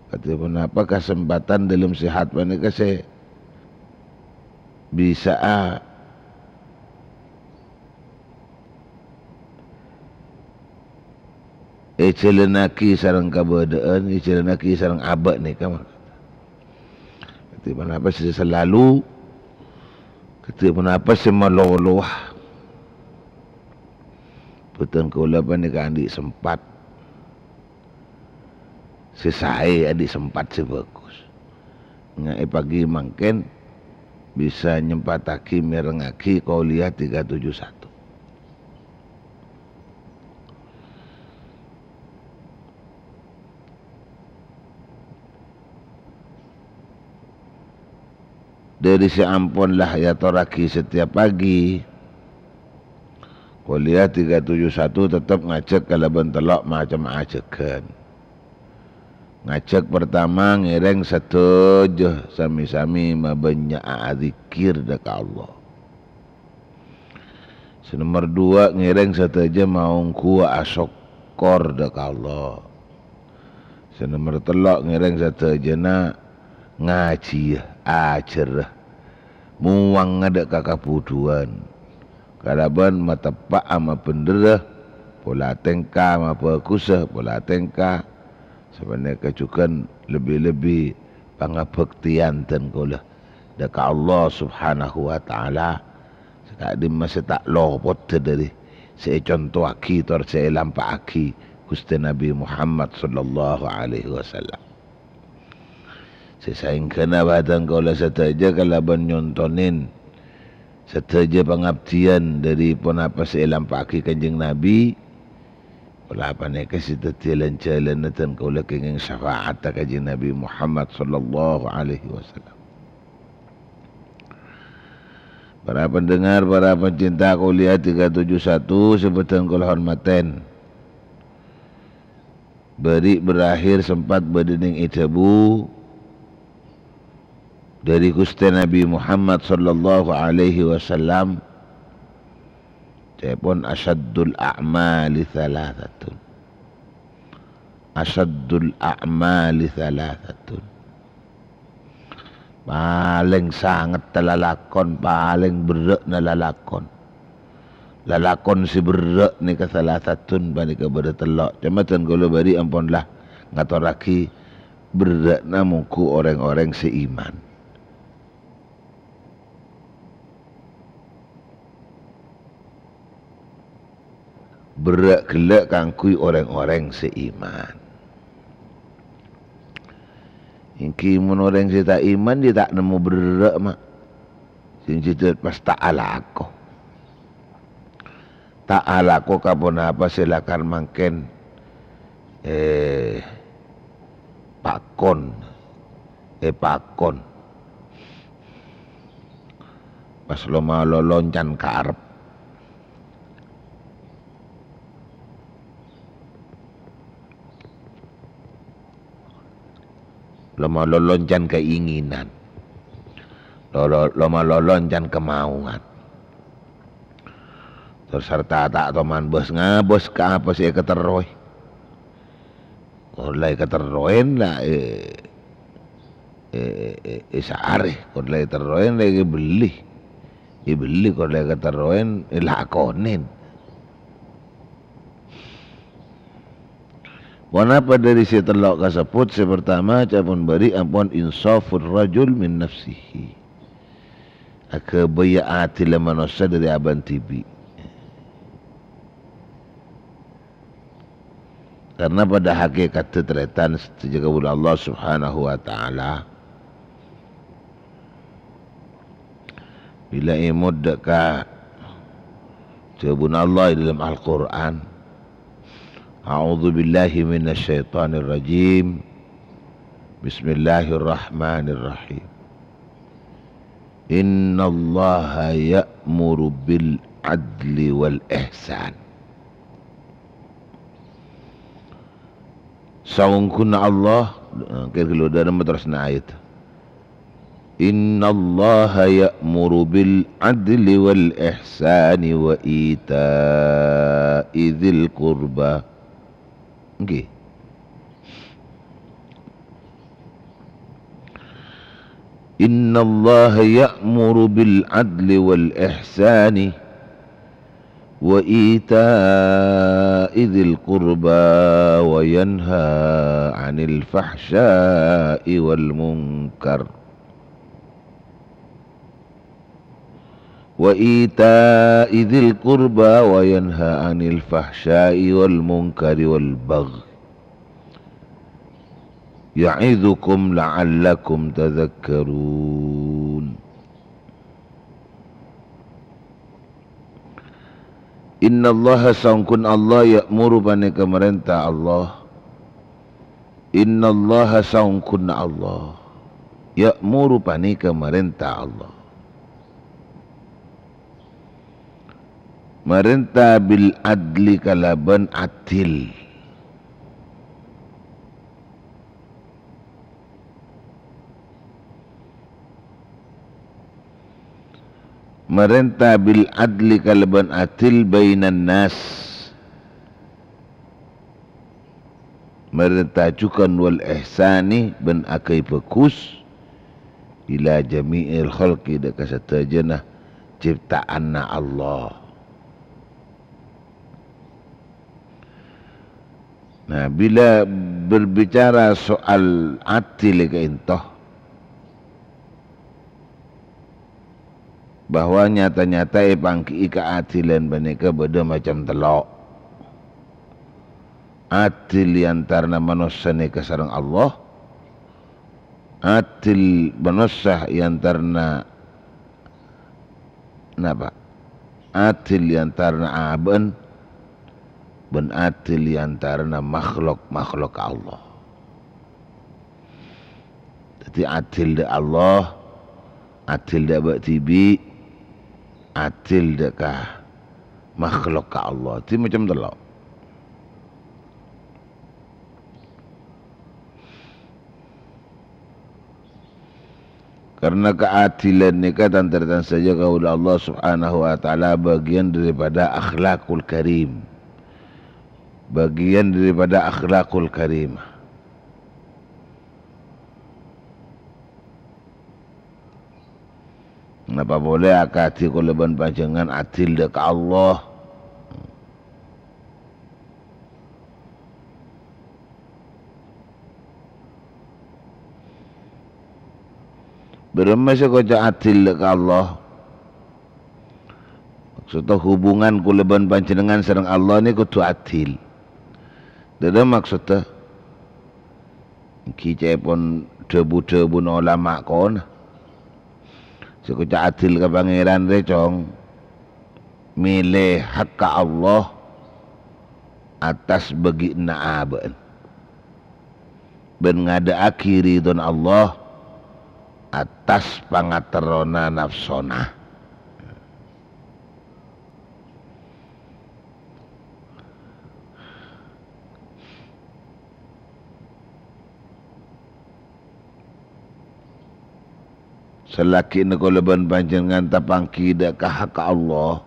kadhi ponapa kasempadhân dhâlem sehat panèka sè bisa'a èjhâlânnaghi sareng kabâdâ'ân, èjhâlânnaghi sareng abâ' nèka, maka. Kadhi ponapa sè salalu, kadhi ponapa sè malolowa. Bhâdhân kaulâ panèka andi' sempat sè saè, andi' sempat sè bhâghus. Nga' è pagi mangkèn bisa nyempattaghi mèrengngaghi Qauliyah tiga tujuh satu. Dhâri sè ampon la èyatorraghi satèyap pagi, Qauliyah tiga tujuh satu tettep ngajhâk kalabân tello' macem ajhâghân. Ngajhâk partama ngèrèng sadhâjâ sami-sami mabânnya'a adzikkèr dhâ' ka Allah. Sè nomer duwâ', ngèrèng sadhâjâ maongghuwâ asokkor dhâ' ka Allah. Sè nomer tello', ngèrèng sadhâjâna ngajhiyâ, ajhârâ, muwanga dhâ' ka kabhudhuwân, kalabân mateppa'a mabhendherrâ pola tèngka, mabhâghusâ pola tèngka, sapanèka jhughân lebbi-lebbi pangabhâktèyan dân kaulâ dhâ' ka Allah Subhanahu wa Ta'ala, sè ka'dimma sè ta' lopot dhâri sè ècontowaghi tor sè èlampa'aghi Ghustè Nabbhi Muhammad sallallahu alaihi wasallam. Sè saèngghâna bhâdhân kaulâ sadhâjâ kalabân nyontonè sadhâjâ pangabdiyân dhâri ponapa sè èlampa'aghi Kanjeng Nabbhi, pola panèka sè dhâddhiyâ lan-jhâlânna dân kaulâ kèngèng syafa'atta Kanjeng Nabbhi Muhammad sallallahu alaihi wasallam. Para pendengar, para pencinta Qauliyah tiga tujuh satu sè bhâdhân kaulâ hormatè. Bâri' berakhir sempat bâdâ nèng èdhâbu dhâri Ghustè Nabbhi Muhammad sallallahu alaihi wasallam, ca'èpon, "Asyaddul a'mali tsalatsatun." Asyaddul a'mali tsalatsatun. Palèng sangetta lalakon, palèng berrâ'na lalakon. Lalakon sè berrâ' nèka tsalatsatun panèka bâdâ tello'. Coma dân kaulâ bâri' ampon la ngatorraghi berrâ'na mongghu orèng-orèng sè iman. Berrâ' ghellâ' kaangghuy orèng-orèng sè iman. Èngghi mon orèng sè ta' iman, iyâ ta' nemmo berrâ', ma'. Sè jhâdhâ pas ta' alako. Ta' alako ka ponapa sè lakar mangkèn, eh, pakon, èpakon. Pas loma-lolon can ka arep. Loma-lolon can keinginan. Lolo-, loma-lolon can kemauan. Terus sarta ta' toman bâs ngabâs ka apa sè èkaterrowè. Ollè èkaterrowè la, eh, eh, eh, eh, saarè. Ollè èterrowè la èbelli. Èbelli, ollè èkaterrowè èlakonè. Ponapa dhâri sè tello' kasebbhut? Sè partama, ca'èpon bâri' ampon insafur rajul min nafsihi. Aghâbâyâ adilla manossa dhâri abâ'na dhibi'. Karna padâ hakèkatta tarètan sadhâjâ kaulâ Allah Subhanahu wa Ta'ala. Bilâ èmot dâ' ka dhâbuna Allah è dâlem Al-Qur'an, "A'udzu billahi minasy syaithanir rajim. Bismillahirrahmanirrahim. Innallaha ya'muru bil adli wal ihsan." Saongghuna Allah, kèra-kèra dâ' remma terrosna ayat. "Innallaha ya'muru bil adli wal ihsani wa ita'i dzil qurba." Ngghi. "Innallaha ya'muru bil adli wal ihsani wa ita'i dzil qurba wa yanha 'anil fahsya'i wal munkar." "Wa ita'i dzil qurba wa yanha 'anil fahsya'i wal munkari wal baghi ya'idzukum la'allakum tadzakkarun." Innallaha, saongghuna Allah, ya'muru, panèka marènta Allah. Innallaha, saongghuna Allah, ya'muru, panèka marènta Allah. Marènta bil adli, kalabân adil. Marènta bil adli, kalabân adil, bainan nas. Marènta jhughân, wal ihsani, bân aghâbây bhâghus, ila jami'il khalqi, dâ' ka sadhâjâna cipta'anna Allah. Nah, bilâ berbicara soal adil ka'ènto, bahwa nyata-nyata èpangghi'i kaadilan panèka bâdâ macem tello'. Adil è antarana manossa nèka sareng Allah, adil manossa è antarana, napa? Adil è antarana abâ'na, bân adil è antarana makhlok-makhlok Allah. Dhâddhi, adil dâ' Allah, adil dâ' abâ' dhibi', adil dâ' ka makhlok ka Allah. Dhâddhi, macem tello'. Karena kaadilan nèka, tan-tarètan sadhâjâ, kaulâ Allah Subhanahu wa Ta'ala, bagian daripada akhlakul karim. Bagian daripada akhlakul karimah. Napa polè akadhi kaulâ bân panjhennengngan adil dâ' ka Allah? Bârâmma sè èkoca' adil dâ' ka Allah? Maksudda hubungan kaulâ bân panjhennengngan sareng Allah nèka kodhu adil. Dhâddhi maksudda, èngghi ca'èpon dhâbu-dhâbuna olama' kona. Sè èkoca' adil ka Pangèran rè, cong, mèlè hakka Allah attas bâgiânna abâ'na, bân ngadâ'aghi ridhona Allah attas pangaterrona nafsona. Salaghina kaulâ bân panjhennengngan tapangghi dâ' ka hakka Allah,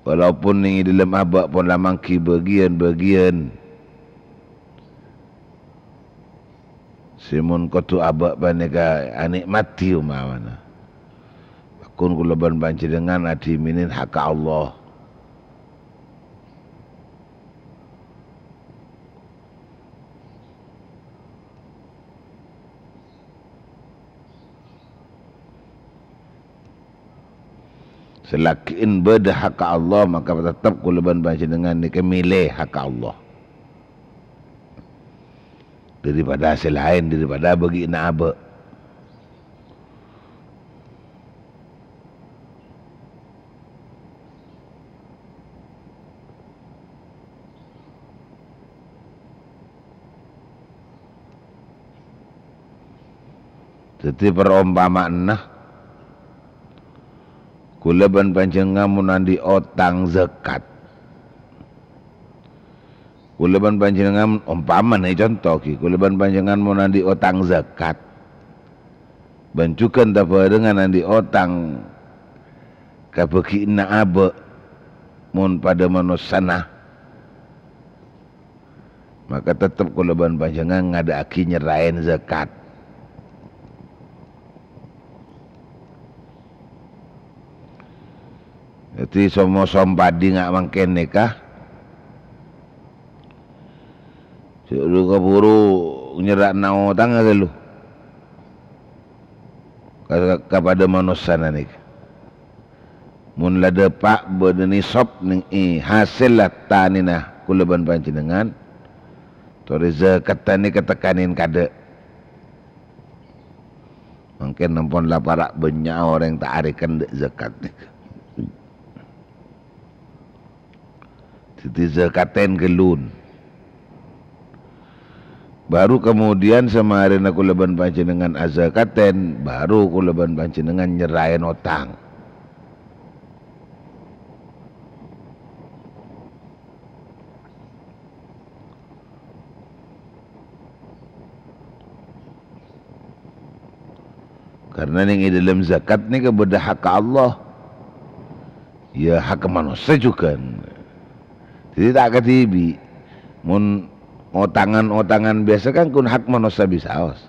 walaupun neng è dhâlem abâ' pon la mangghi bâgiyân-bâgiyân, sè mon kodhu abâ' panèka anè'madi ompamana. Pagghun kaulâ bân panjhennengngan adhimènè hakka Allah. Salagi'en bâdâ hakka Allah, maka tetep kaulâ bân panjhennengngan nèka mèlè hakka Allah. Daripada sè laèn, daripada bâgi'na abâ'. Dhâddhi, parompama'anna, kaulâ bân panjhennengngan mon andi' otang zakat. Kaulâ bân panjhennengngan, ompamana conto ghi, kaulâ bân panjhennengngan mon andi' otang zakat, bân jhughân tabhârengan andi' otang kabâgi'na abâ', mon padâ manossana, maka tetep kaulâ bân panjhennengngan ngadâ'aghi nyerraèn zakat. Dhâddhi, somo-som padhi nga' mangkèn nèka, jhâ' lu kabhuru nyerra'ana otangnga ghâllu ka, ka padâ manossana nèka. Mon la dâpa' bâdâ nisab nèng è hasèlla tanèna kaulâ bân panjhennengngan, torè zakattanè katekkanan kadâ'. Mangkèn ampon la para' bânnya' orèng ta' arèken dâ' zakat nèka. Dhâddhi, zakatèn ghâllun. Baru kemudian samarèna kaulâ bân panjhennengngan azakatèn, baru kaulâ bân panjhennengngan nyerraèn otang. Karna nèng è dâlem zakat nèka bâdâ hakka Allah. Ya, hakka manossa jhughân. Dhâddhi ta' kadhibi'. Mon otangan-otangan biyasa kan kun hak manossa bisaos.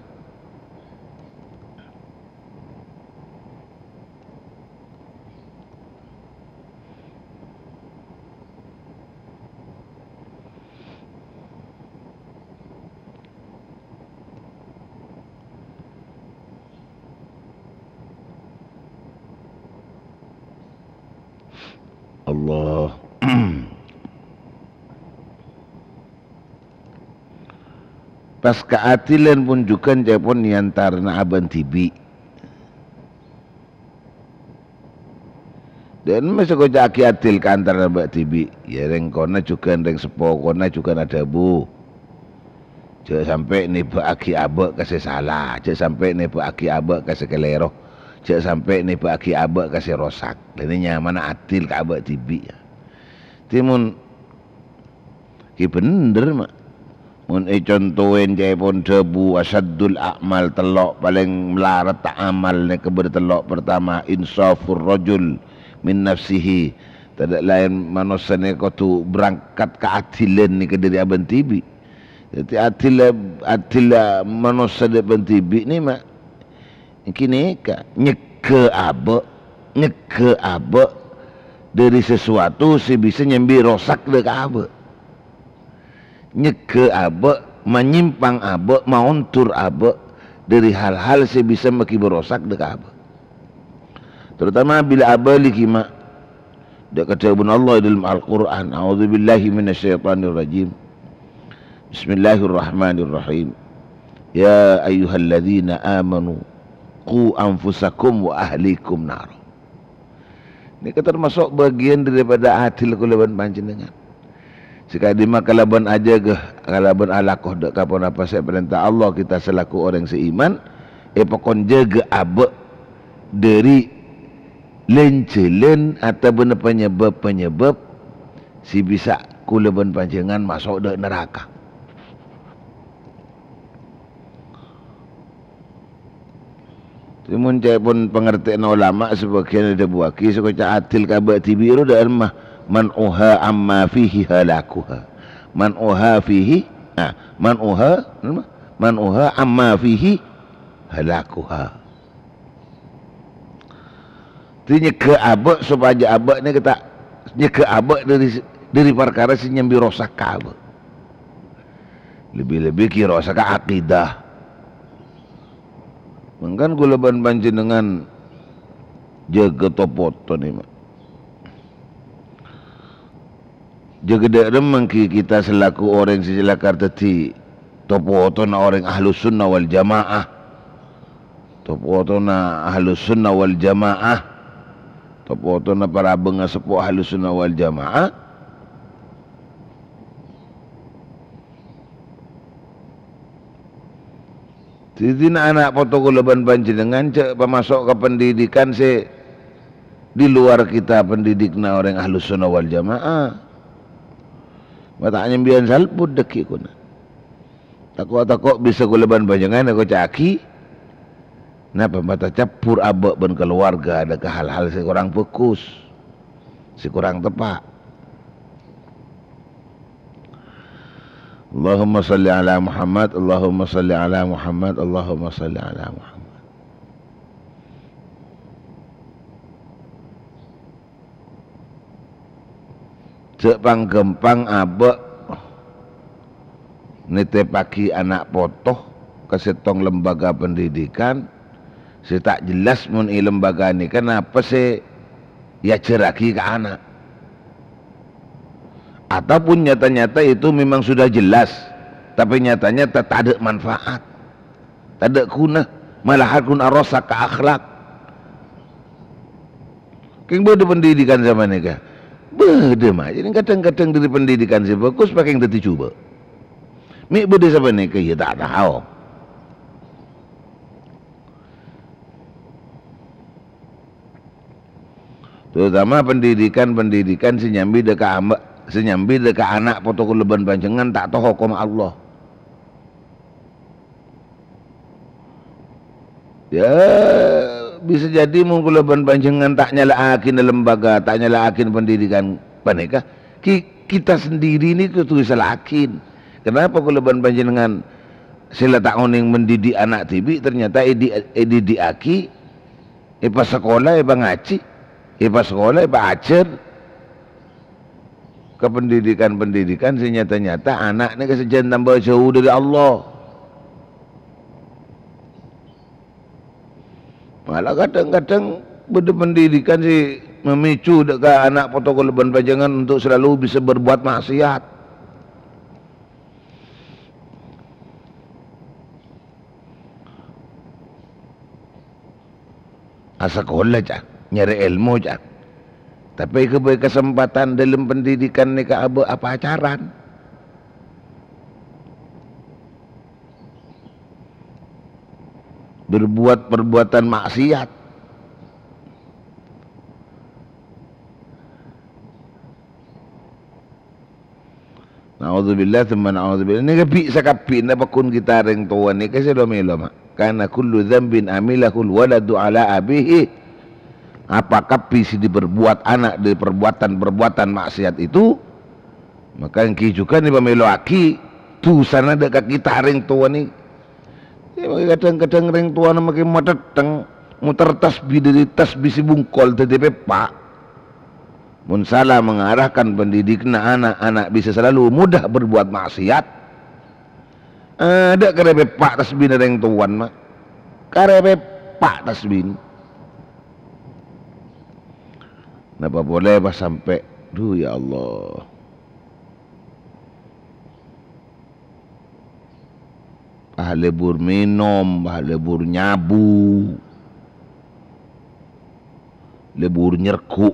Allah. Pas kaadilân pon jhughân ca'èpon è antarana abâ' dhibi'. Dâ'emma sè koca'aghi adil ka antarana abâ' dhibi'? Ya, rèng kona jhughân, rèng seppo kona jhughân adhâbu, "Jhâ' sampè' nèbâ'aghi abâ' ka sè sala, jhâ' sampè' nèbâ'aghi abâ' ka sè kalèro, jhâ' sampè' nèbâ'aghi abâ' ka sè rosak." Lha, nèka nyamana adil ka abâ' dhibi', ya. Dhâddhi mon Ghi bhender, ma'. Mon ècontowè ca'èpon dhâbu asyaddul a'mal tello', palèng malarat amal nèka bâdâ tello'. Partama, insafur rajul min nafsihi. Tadâ' laèn manossa nèka kodhu berangkat kaadilân nèka dâri abâ' dhibi'. Dhâddhi adilla, adilla manossa dâ' bân dhibi' nè, ma'. Ènggi nèka, nyegghâ abâ', nyegghâ abâ' dâri sasuwatu sè bisa nyambi rosak dâ' ka abâ'. Nyegghâ abâ', manyimpang abâ', maondur abâ' dâri hal-hal sè bisa maghibâ rosak dâ' ka abâ'. Terutama bilâ abâli ghi, ma'. Dâ' kadhâbuna Allah è dâlem Al-Qur'an, "A'udzubillahi minasyaitonirrajim. Bismillahirrahmanirrahim. Ya ayyuhalladzina amanu, qu anfusakum wa ahlikum nara." Nèka tamaso' bâgiyân dâripada adil kaulâ bân panjhennengngan. Sè ka'dimma kalabân ajâgâ, kalabân alako dâ' ka ponapa sè èparènta Allah, kita selaku orèng sè iman, èpakon jâgâ abâ' dâri lèn-jhâlân otabâna panyebâb-panyebâb sè bisa kaulâ bân panjhennengngan maso' dâ' naraka. Dhâddhi, mon ca'èpon pangartèyanna ulama, sabâgiyân èdhâbuwâghi, sè koca' adil ka abâ' dhibi' ro dâ'emma, "Man'uha amma fihi halakuha." Man'uha fihi, ah, man'uha, man'uha amma fihi halakuha. Dhâddhi nyegghâ abâ' sopajâ abâ' nèka ta' nyegghâ abâ' dâri, dâri parkara sè nyambi rosak ka abâ'. Lebbi-lebbi ghi' rosak ka akidah. Mangkana kaulâ bân panjhennengngan jâgâ to-poto nè, ma'. Jâgâ dâ' remma ghi kita selaku orèng sè calaka dhâddhi to-potona orèng Ahlus Sunnah wal Jamaah. To-potona Ahlus Sunnah wal Jamaah. To-potona para bângaseppo Ahlus Sunnah wal Jamaah. Dhâddhina ana' poto kaulâ bân panjhennengngan jhâ' pamaso' ka pendidikan sè di luar kita pendidikna orèng Ahlus Sunnah wal Jamaah. Ma' ta' nyambiyân salput dhâggi' kono. Tako'-tako' bisa kaulâ bân panjhennengngan èkoca'aghi, napa ma' tacabbhur abâ' bân kalowarga dâ' ka hal-hal sè korang bhâghus, sè korang teppa'. Allahumma shalli ala Muhammad, Allahumma shalli ala Muhammad, Allahumma shalli ala Muhammad. Jhâ' pang-ghâmpang abâ' nètèpaghi ana' poto ka sèttong lembaga pendidikan sè ta' jelas mon è lembaga nèka napa sè èajhârraghi ka ana'. Ataupun nyata-nyata itu memang sudah jelas, tapè nyata-nyata tadâ' manfaat, tadâ' ghuna, malahan ghun arosak ka akhlak. Kèng bâdâ pendidikan sapanèka? Bâdâ, ma'. Jadi kadhâng-kadhâng dâri pendidikan sè bhâghus pakèng dhâddhi jhubâ'. Mè' bâdâ sapanèka? Iyâ ta' tao. Terutama pendidikan-pendidikan sè nyambi dâ' ka amba-, sè nyambi dâ' ka ana' poto kaulâ bân panjhennengngan ta' tao hokomma Allah. Ya, bisa jadi mon kaulâ bân panjhennengngan ta' nyala'aghina lembaga, ta' nyala'aghina pendidikan panèka, ki-, kita sendiri nèko kodhu èsala'aghi. Kenapa kaulâ bân panjhennengngan sè la ta' onèng mendidik ana' dhibi', ternyata èdi-, èdidi'aghi, èpasakola, èpangajhi, èpasakola, èpaajhâr ka pendidikan-pendidikan sè nyata-nyata ana' nèka sajân tamba jhâu dâri Allah. Malah kadhâng-kadhâng bâdâ pendidikan sè mamicu dâ' ka ana' poto kaulâ bân panjhennengngan untuk selalu bisa berbuat maksiat. Asakola, ca', nyarè èlmo, ca'. Tapè èghâbây kasempatan dâlem pendidikan nèka abâ' apacaran. Berbuat perbuatan maksiat. Na'udzubillah, tsumma na'udzubillah. Nèka bi' sakabbhina pagghun kita rèng towa nèka sè lo-mèlo, ma'. Kana kullu dzambin amilahul waladu ala abihi. Apa kabbhi sè diperbuat ana' dâri perbuatan-perbuatan maksiat itu, maka èngghi jhughân èpamèloaghi dhusana dâ' ka kita rèng towa nè-, Yâ, makè kadhâng-kadhâng rèng towana makè matèttèng, moter tasbih dâri tasbih sè bungkol dhâddhi pèppa'. Mon sala mengarahkan pendidikna ana', ana' bisa selalu mudah berbuat maksiat. Adâ' karè pèppa' tasbihna rèng towana, ma'. Karè pèppa' tasbihna. Napa polè pas sampè', dhu, ya Allah. Pas lebur mènom, pas lebur nyabu, lebur nyerghu'.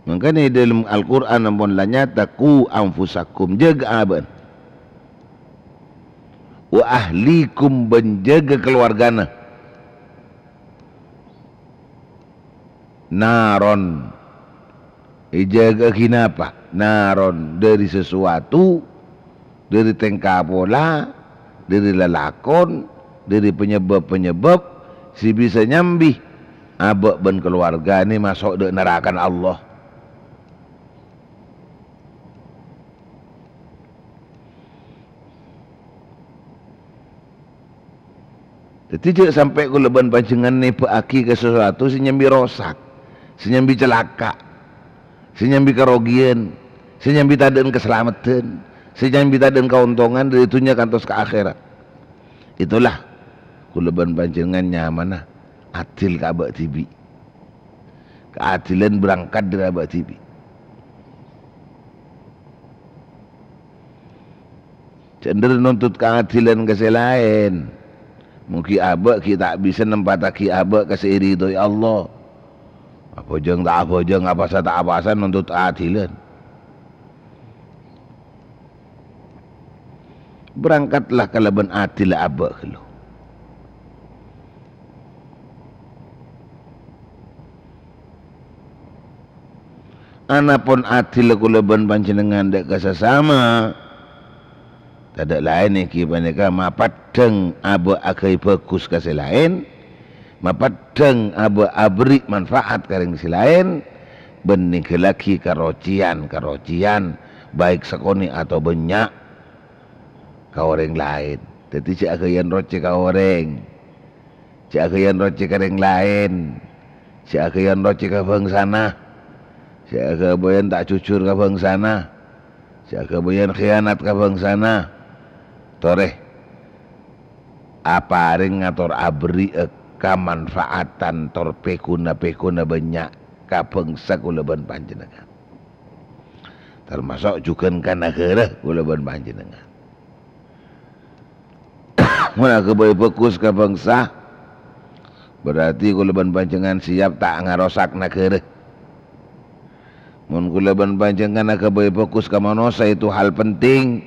Mangkana è dâlem Al-Qur'an ampon la nyata, "Qu anfusakum," jâgâ abâ'na. "Wa ahlikum," bân jâgâ kalowargana. Naron. Èjâgâ'âghi napa? Naron dâri sasuatu, dâri tèngka pola, dâri lalakon, dâri panyebâb-panyebâb sè bisa nyambi abâ' bân kalowargana maso' dâ' narakana Allah. Dhâddhi, jhâ' sampè' kaulâ bân panjhennengngan nèbâ'aghi ka sasuatu sè nyambi rosak, sè nyambi calaka', sè nyambi karogiyan, Sè nyambi tadhâ'ân kasalameddhân, sè nyambi tadhâ'ân kaontongan dâri dhunnya kantos ka akhèrat. Itulah, kaulâ bân panjhennengngan nyamana adil ka abâ' dhibi'. Kaadilan berangkat dâri abâ' dhibi'. Jhâ' endâr nontut kaadilan ka sè laèn. Mon ghi' abâ' ghi' ta' bisa nempattaghi abâ' ka sè èridhoi Allah. Abhâjâng ta' abhâjâng, apasa ta' apasa, nontut kaadilan. Berangkatlah kalabân adil abâ' ghâllu. Anapon adil kaulâ bân panjhennengngan dâ' ka sasama, tadhâ' laèn èngghi panèka mapaddhâng abâ' aghâbây bhâghus ka sè laèn, mapaddhâng abâ' aberri' manfaat ka rèng sè laèn, bân nèngghâllaghi karocèyan-karocèyan, baik sakonè' atau bânnya', ka orèng laèn. Dhâddhi jhâ' aghâbây rocè ka orèng. Jhâ' aghâbây rocè ka rèng laèn. Jhâ' aghâbây rocè ka bhângsana. Jhâ' aghâbây ta' jujur ka bhângsana. Jhâ' aghâbây khianat ka bhângsana. Torè aparèng ngator aberri'â kamanfaatan tor pèghuna-pèghuna bânnya' ka bhângsa kaulâ bân panjhennengngan. Tamaso' jhughân ka naghârâ kaulâ bân panjhennengngan. Mon aghâbây bhâghus ka bhângsa, berarti kaulâ bân panjhennengngan siap ta' ngarosak naghârâ. Mon kaulâ bân panjhennengngan aghâbây bhâghus ka manossa, itu hal penting.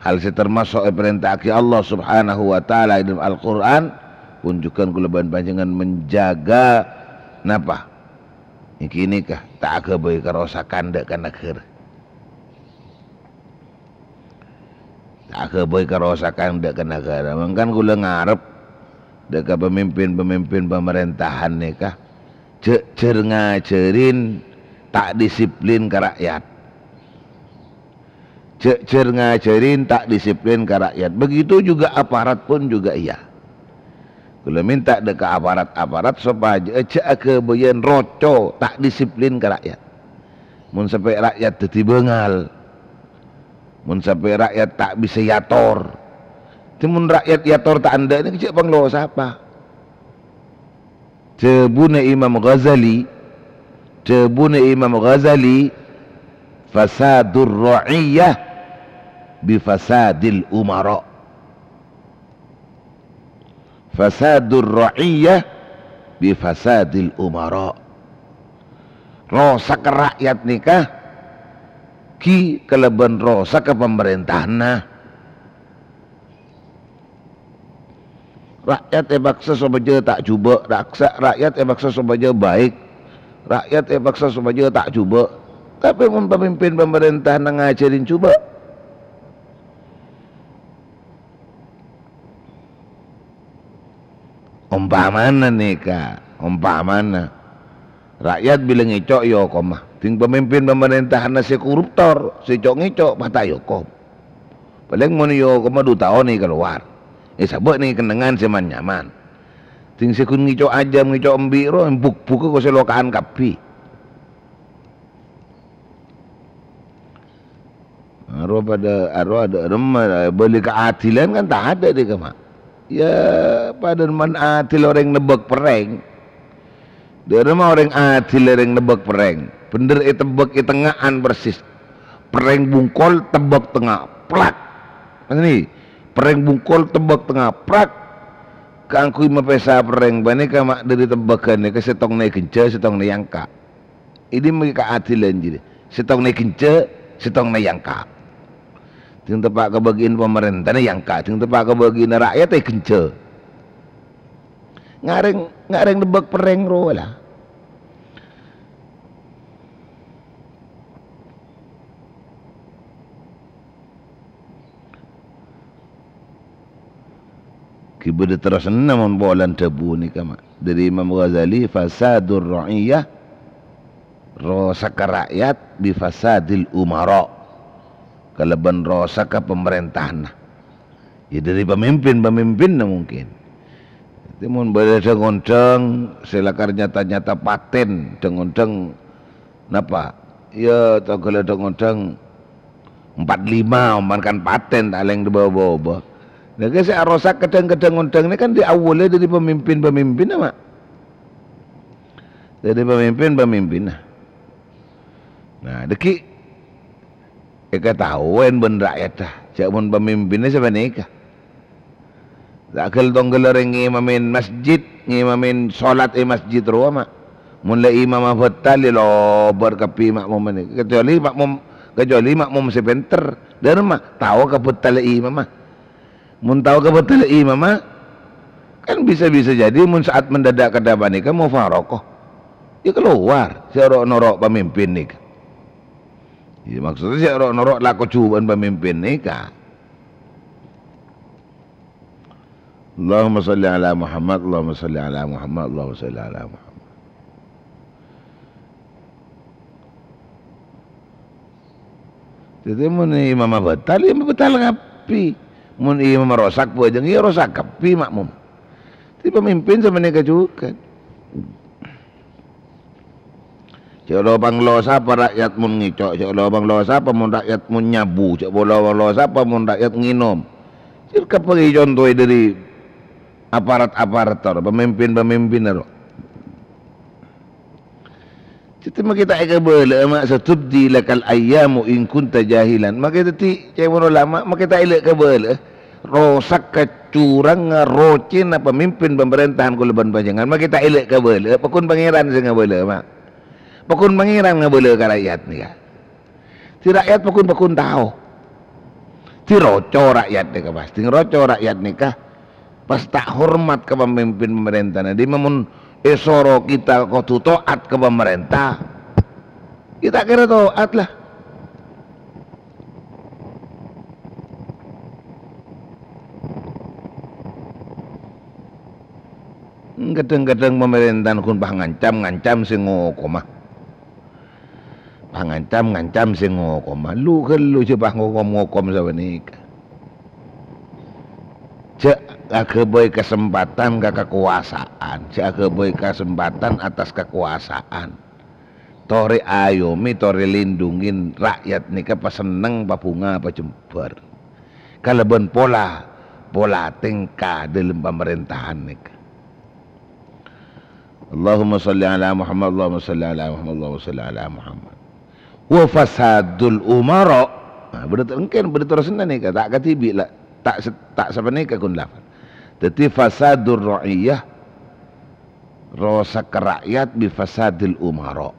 Hal sè tamaso' èparènta'aghi Allah Subhanahu wa Ta'ala è dâlem Al-Qur'an, pon jhughân kaulâ bân panjhennengngan menjaga napa? Èngghi nèka, ta' aghâbây karosakan dâ' ka naghârâ. Ta' aghâbây karosakan dâ' ka naghârâ. Mangkana kaulâ ngarep dâ' ka pamimpin-pamimpin pamarèntahan nèka, jhâ' jhâr-ngajhârin ta' disiplin ka ra'yat. Jhâ' jhâr-ngajhârin ta' disiplin ka ra'yat. Begitu juga aparat pun juga iya. Kaulâ mènta dâ' ka aparat-aparat sopajâ jhâ' aghâbây roco ta' disiplin ka ra'yat. Mon sampè' ra'yat dhâddhi bângal, mon sampè' ra'yat ta' bisa èyator, dhâddhi mon ra'yat èyator ta' endâ' nèka jhâ' panglowa sapa? Dhâbuna Imam Ghazali, dhâbuna Imam Ghazali, "Fasadur ra'iyyah bi fasadil umara." "Fasadur ra'iyyah bi fasadil umara." Rosak ra'yat nèka ghi kalabân rosak pamarèntahanna. Ra'yat èpaksa sopajâ ta' jhubâ', raksa-, ra'yat èpaksa sopajâ baik, ra'yat èpaksa sopajâ ta' jhubâ'. Tapè mon pamimpin pamarèntahanna ngajhârin jhubâ'. Ompamana nèka, ompamana. Ra'yat bilâ ngèco' èokoma. Dhing pamimpin pamarèntahanna sè koruptor, sè co'-ngèco', pas ta' èokom. Palèng mon èokoma du taon èkalowar. Èsabâ' neng è kennengngan sè man-nyaman. Dhing sè ghun ngèco' ajâm, ngèco' embi' rowa, èbuk-buka ko' sè loka'an kabbhi. Aro padâ, aro adâ' remma, bâli kaadilan kan tadâ' dâ' kemma. Ya, padâ man adil orèng nebbhâk perrèng. Dâ' remma orèng adil orèng nebbhâk perrèng. Bhendher ètebbhâk è tengnga'an persis. Perrèng bungkol tebbhâk tengnga, plak. Ngènè, perrèng bungkol tebbhâk tengnga, plak. Kaangghuy mapèsa perrèng panèka ma' dâri tebbhâghân nèka sèttongnga èghânjhâ, sèttongnga èangka'. Ini mè' kaadilan jârèya. Sèttongnga èghânjhâ, sèttongnga èangka'. Dhing teppa' kabâgiyân pamarèntana èangka', dhing teppa' kabâgiyânna ra'yat èghânjhâ. Ngarèng, ngarèng nebbhâk perrèng rowa la. Ghi' bâdâ terrosanna mon polana dhâbu nèka, ma'. Dâri Imam Ghazali, "Fasadur ra'iyyah," rosakka ra'yat, "bi fasadil umara," kalabân rosakka pamarèntahanna. Ya, dâri pamimpin-pamimpinna mungkin. Dhâddhi, mon bâdâ dhâng-ondhâng sè lakar nyata-nyata patèn, dhâng-ondhâng napa? Iyâ, tao ghâlâdhâng-ondhâng empat lima, omman kan patèn, ta' lèng bâ-bâbâ. Nah, sè arosak kadhâng-kadhâng ondhâng nèka kan diawwâlâ dhâri pamimpin-pamimpinna, Ma'. Dhâri pamimpin-pamimpinna. Nah, dhâggi' èkataowè bân ra'yadda, jhâ' mon pamimpinna sapanèka. Ta' ghâl-tongghâl orèng ngimamè masjid, ngimamè sholat è masjid rowa, Ma'. Mon la imamma bhâtal, iyâ lobâr kabbhi makmumma nèka. Kecuali makmum, kecuali makmum sè pènter. Dâremma, tao kabhâtalla imamma. Mon tao kabhâtalla imamma, kan bisa-bisa jadi mon sa'at mendadak kadhâ' panèka mufaraqah. Iyâ kalowar, sè ro'-noro' pamimpin nèka. Iyâ, maksudnya sè ro'-noro' lako jhubâ'ân pamimpin nèka. Allahumma shalli ala Muhammad, Allahumma shalli ala Muhammad, Allahumma shalli ala Muhammad. Dhâddhi, mon imamma bhâtal, iyâ bhâtal kabbhi. Mon imamma rosak bhâjâng, iyâ rosak kabbhi makmum. Dhâddhi, pamimpin sapanèka jhughân. Jhâ' lo panglo sapa ra'yat mon ngèco', jhâ' lo panglo sapa mon ra'yat mon nyabu, jhâ' lo panglo sapa mon ra'yat ngènom. Jhâ' kabbhi ècontowè dhâri aparat-aparat tor, pamimpin-pamimpin ro. Dhâddhi makè ta' èkabâlâ'â, Ma', satubdi lakal ayyamu in kunta jahilan. Makè dhâddhi, ca'èpon olama, makè ta' èla' kabâlâ'â. Rosak, kacurangnga, rocèna pamimpin pamarèntahan kaulâ bân panjhennengngan, makè ta' èla' kabâlâ'â, pagghun Pangèran sè ngabâlâ, Ma'. Pagghun Pangèran ngabâlâ ka ra'yat nèka. Dhâddhi ra'yat pagghun-pagghun tao. Dhâddhi roco ra'yat nèka, pastè roco ra'yat nèka. Pas ta' hormat ka pamimpin pamarèntana. Dhâddhi mon èsoro kita kodhu to'at ka pamarènta, iyâ ta' kèra to'at, la. Kadhâng-kadhâng pamarèntana ghun pas ngancam-ngancam sè ngokoma. Pas ngancam-ngancam sè ngokoma. Lu-ghâllu jhâ' pas ngokom-ngokom sapanèka. Jhâ' aghâbây kasempatan ka kakobâsaan. Jhâ' aghâbây kasempatan atas kakobâsaan. Torè ayomè, torè lindhungè ra'yat nèka pasenneng, pabhunga, pajembhâr. Kalabân pola, pola tèngka dâlem pamarèntahan nèka. Allahumma shalli ala Muhammad, Allahumma shalli ala Muhammad, Allahumma shalli ala Muhammad. Wa fasadul umara. Nah, bâdâ ter-, èngkèn bâdâ terrosna nèka, ta' kadhibi' la, ta' se-, ta' sapanèka ghun lafal. Dhâddhi fasadur ra'iyah, rosak ka ra'yat bi fasadil umara.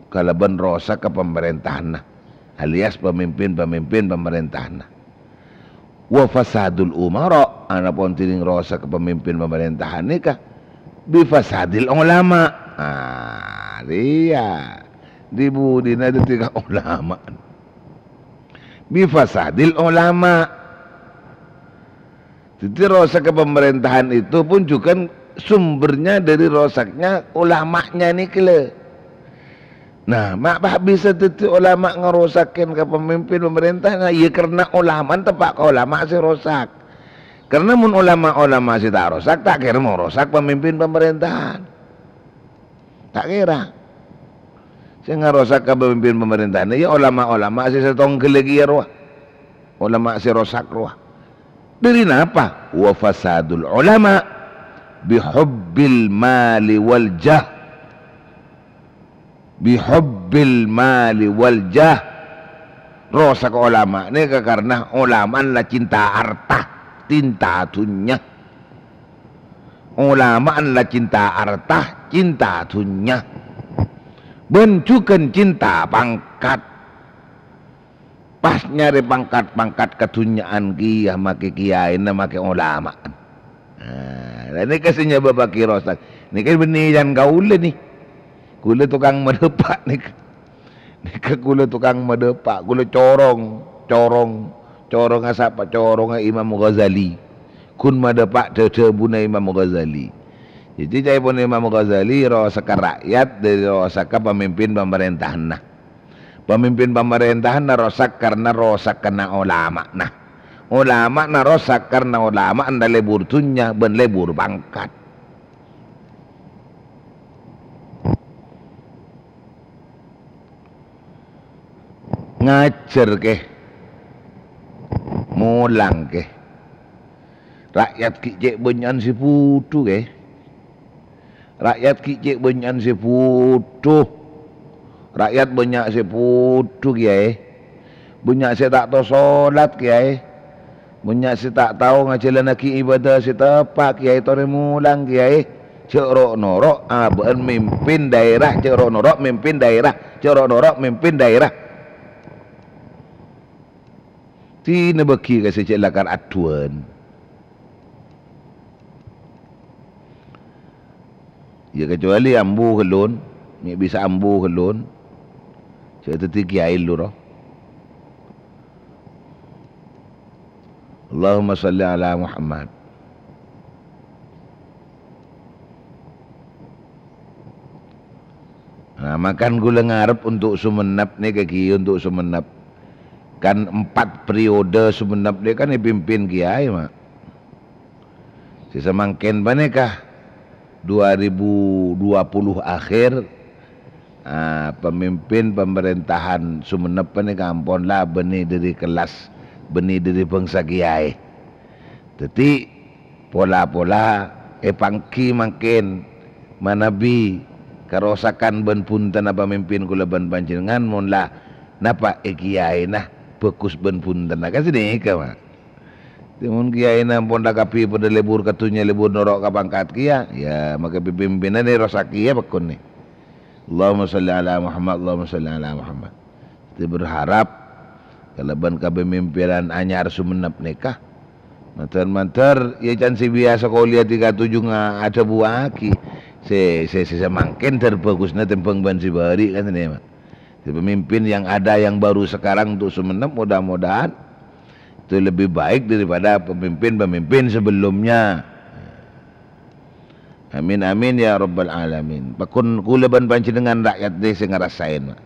Kalabân rosak ka pamarèntahanna, alias pamimpin-pamimpin pamarèntahanna. Wa fasadul umara, anapon dhâddhi rosak ka pamimpin pamarèntahan nèka, bi fasadil ulama. Ah, iyâ. Di-budina dhâddhi ka ulama. Bi fasadil ulama. Jadi, rosaknya pemerintahan itu pun juga sumbernya dari rosaknya ulamanya nèka lho. Nah, ma' pas bisa dhâddhi ulama ngerosakin ka pemimpin pemerintah? Nah, ya karena ulama teppa' ka ulama sè rosak. Karena mon ulama-ulama sè ta' rosak, ta' kèra mon rosak pemimpin pemerintahan. Ta' kèra. Sè ngarosak ka pemimpin pemerintahan, ya ulama-ulama sè sèttong ghellâ' kèya rowa. Ulama sè rosak rowa. Dhâri napa? Wa fasadul ulama bihubbil mali wal jah. Bihubbil mali wal jah. Rosak ulama nèka karena ulama la cinta arta, cinta dhunnya. Ulama la cinta arta, cinta dhunnya. Bân jhughân cinta pangkat. Pas nyarè pangkat-pangkat kadhunnya'an kèya, makè kiyaèna, makè ulama'an. Nah, la nèka sè nyabâbbhâghi rosak. Nèka bânnè jhân kaulâ nè. Kaulâ tokang madâpa' nèka. Nèka kaulâ tokang madâpa', kaulâ corong, corong, corongnga sapa? Corongnga Imam Ghazali. Ghun madâpa' dhâ-, dhâbuna Imam Ghazali. Jadi, ca'èpon Imam Ghazali, rosakka ra'yat dhâri rosakka pamimpin pamarèntahanna. Pamimpin pamarèntahanna rosak karena rosakkanna ulama'na. Ulama'na rosak karena ulama'na lebur dhunnya bân lebur pangkat. Ngajhâr, Kè. Molang, Kè. Ra'yat ghi' cè' bânnya'an sè budhu, Kè. Ra'yat ghi' cè' bânnya'an sè budhu. Ra'yat bânnya' sè budhu, Kèyaè. Bânnya' sè ta' tao solat, Kèyaè. Bânnya' sè ta' tao ngajhâlânnaghi ibâdâ sè teppa', Kèyaè. Torè molang, Kèyaè. Jhâ' ro'-noro' abâ'na mimpin daerah, jhâ' ro'-noro' mimpin daerah, jhâ' ro'-noro' mimpin daerah. Dinah bâgi ka sè jhâ' lakar adduwân. Ya, kecuali ambu ghâllu, mè' bisa ambu ghâllu. Jhâ' dhâddhi kèyaè ghâllu, ro. Allahumma shalli ala Muhammad. Nah, mangkana kaulâ ngarep untuk Sumenep nèka, Kè, untuk Sumenep. Kan empat periode Sumenep nèka kan èpimpin kèyaè, Ma'. Sè samangkèn panèka, dua ribu dua puluh akhir, ah, pemimpin pemerintahan Sumenep panèka ampon la bânnè dâri kellas, bânnè dâri bângsa kèyaè. Dhâddhi, pola-pola èpangghi mangkèn manabi karosakan bân bhuntenna pamimpin kaulâ bân panjhennengngan mon la napa' è kèyaèna bhâghus bân bhuntenna. Kan sanèka, Ma'. Dhâddhi mon kèyaèna ampon la kabbhi padâ lebur ka dhunnya, lebur noro' ka pangkat kèya, ya, maka pimpinan èrosaghi, ya, pagghun nè. Allahumma shalli ala Muhammad, Allahumma shalli ala Muhammad. Dhâddhi berharap kalabân kapamimpinan anyar Sumenep nèka, mandhâr-mandhâr, ya, can sè biyasa kaulâ dhika tuju nga-, adhâbuwâghi, sè, sè, sè samangkèn dhâr bhâghusna tèmbhâng bân sè bâri', kan, nè, Ma'. Sè pemimpin yang ada, yang baru sekarang untuk Sumenep, mudah-mudahan itu lebih baik daripada pemimpin-pemimpin sebelumnya. Amin, amin, ya rabbal alamin. Pagghun kaulâ bân panjhennengngan ra'yat nè sè ngarasaèn, Ma'.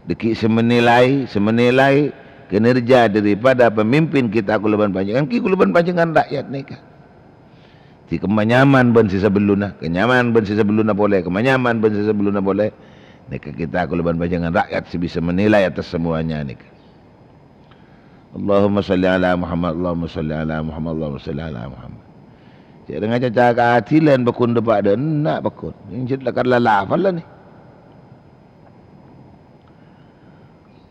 Dhâggi' sè menilai, sè menilai kinerja daripada pemimpin kita kaulâ bân panjhennengngan, ghi kaulâ bân panjhennengngan ra'yat nèka. Dhâddhi kemma nyaman bân sè sabellunna, kemma nyaman bân sè sabellunna polè, kemma nyaman bân sè sabellunna polè. Nèka kita kaulâ bân panjhennengngan ra'yat sè bisa menilai atas semuanya nèka. Allahumma shalli ala Muhammad, Allahumma shalli ala Muhammad, Allahumma shalli ala Muhammad. Jhâ' rèng acaca kaadilan, pagghun dâpa' dâ' enna', pagghun. Yang jhât lakar lalafal la nè.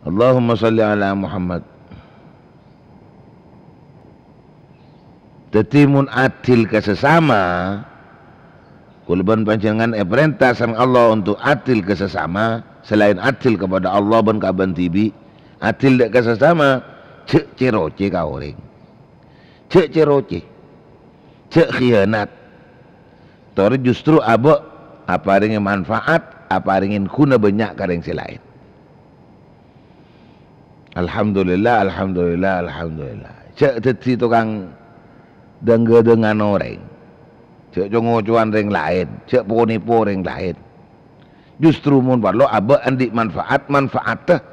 Allahumma shalli ala Muhammad. Dhâddhi, mon adil ka sesama, kaulâ bân panjhennengngan èparènta sareng Allah untuk adil ka sesama, selain adil kepada Allah bân ka abâ'na dhibi', adil dâ' ka sesama, jhâ' cè-rocè ka orèng. Jhâ' cè-rocè. Jhâ' khianat. Torè justru abâ' aparèngè manfaat, aparèngè ghuna bânnya' ka rèng sè laèn. Alhamdulillah, alhamdulillah, alhamdulillah. Jhâ' dhâddhi tokang dâng-ghâdângan orèng. Jhâ' co-ngocowan rèng laèn, jhâ' po-nèpo rèng laèn. Justru mon parlo abâ' andi' manfaat, manfaatta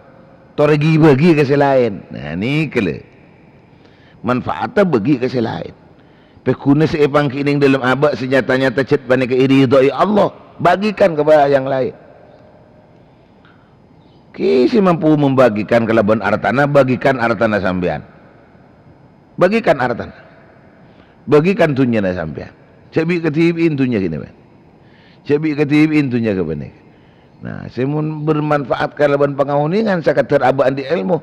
torè ghi-bâghi ka sè laèn. Nah, nèka lè. Manfaatta bâghi ka sè laèn. Pagghun sè èpangghi neng dâlem abâ' sè nyata-nyata jhât panèka èridhoi Allah, bagikan ka yang laèn. Kè sè mampu membagikan kalabân artana, bagikan artana sampèyan. Bagikan artana. Bagikan dhunnyana sampèyan. Jhâ' bi' kadhibi'in dhunnya ghânèka, bân. Jhâ' bi' kadhibi'in dhunnya ghânèka. Nah, sè mon bermanfaat kalabân pangaonèngan sakaddhâr abâ' andi' èlmo,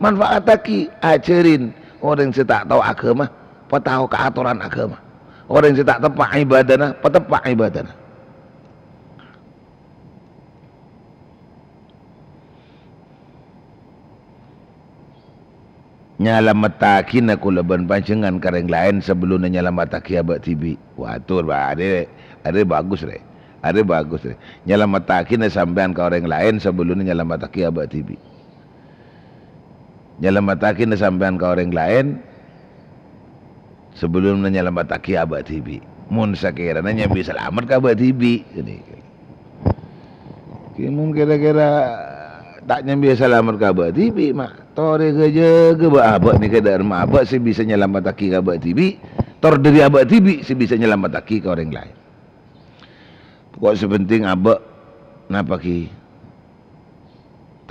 manfaattaghi, ajhârin orèng sè ta' tao aghâma, patao ka atoran aghâma. Orèng sè ta' teppa' ibâdâna, pateppa' ibâdâna. Nyalamettaghina kaulâ bân panjhennengngan ka rèng laèn sabellunna nyalamettaghi abâ' dhibi'. Waduh, Pak, arè, arè bagus, rè. Arè bagus, rè. Nyalamettaghina sampèyan ka orèng laèn sabellunna nyalamettaghi abâ' dhibi'. Nyalamettaghina sampèyan ka orèng laèn sabellunna nyalamettaghi abâ' dhibi'. Mon sakèrana nyambi salamet ka abâ' dhibi', ghânèka. Kè mon kèra-kèra ta' nyambi salamet ka abâ' dhibi', ma' torè ghâjâghâ bâ' abâ' nèka dâ' remma abâ' sè bisa nyalamettaghi ka abâ' dhibi', tor dâri abâ' dhibi' sè bisa nyalamettaghi ka orèng laèn. Pokok sè penting abâ' napa ghi?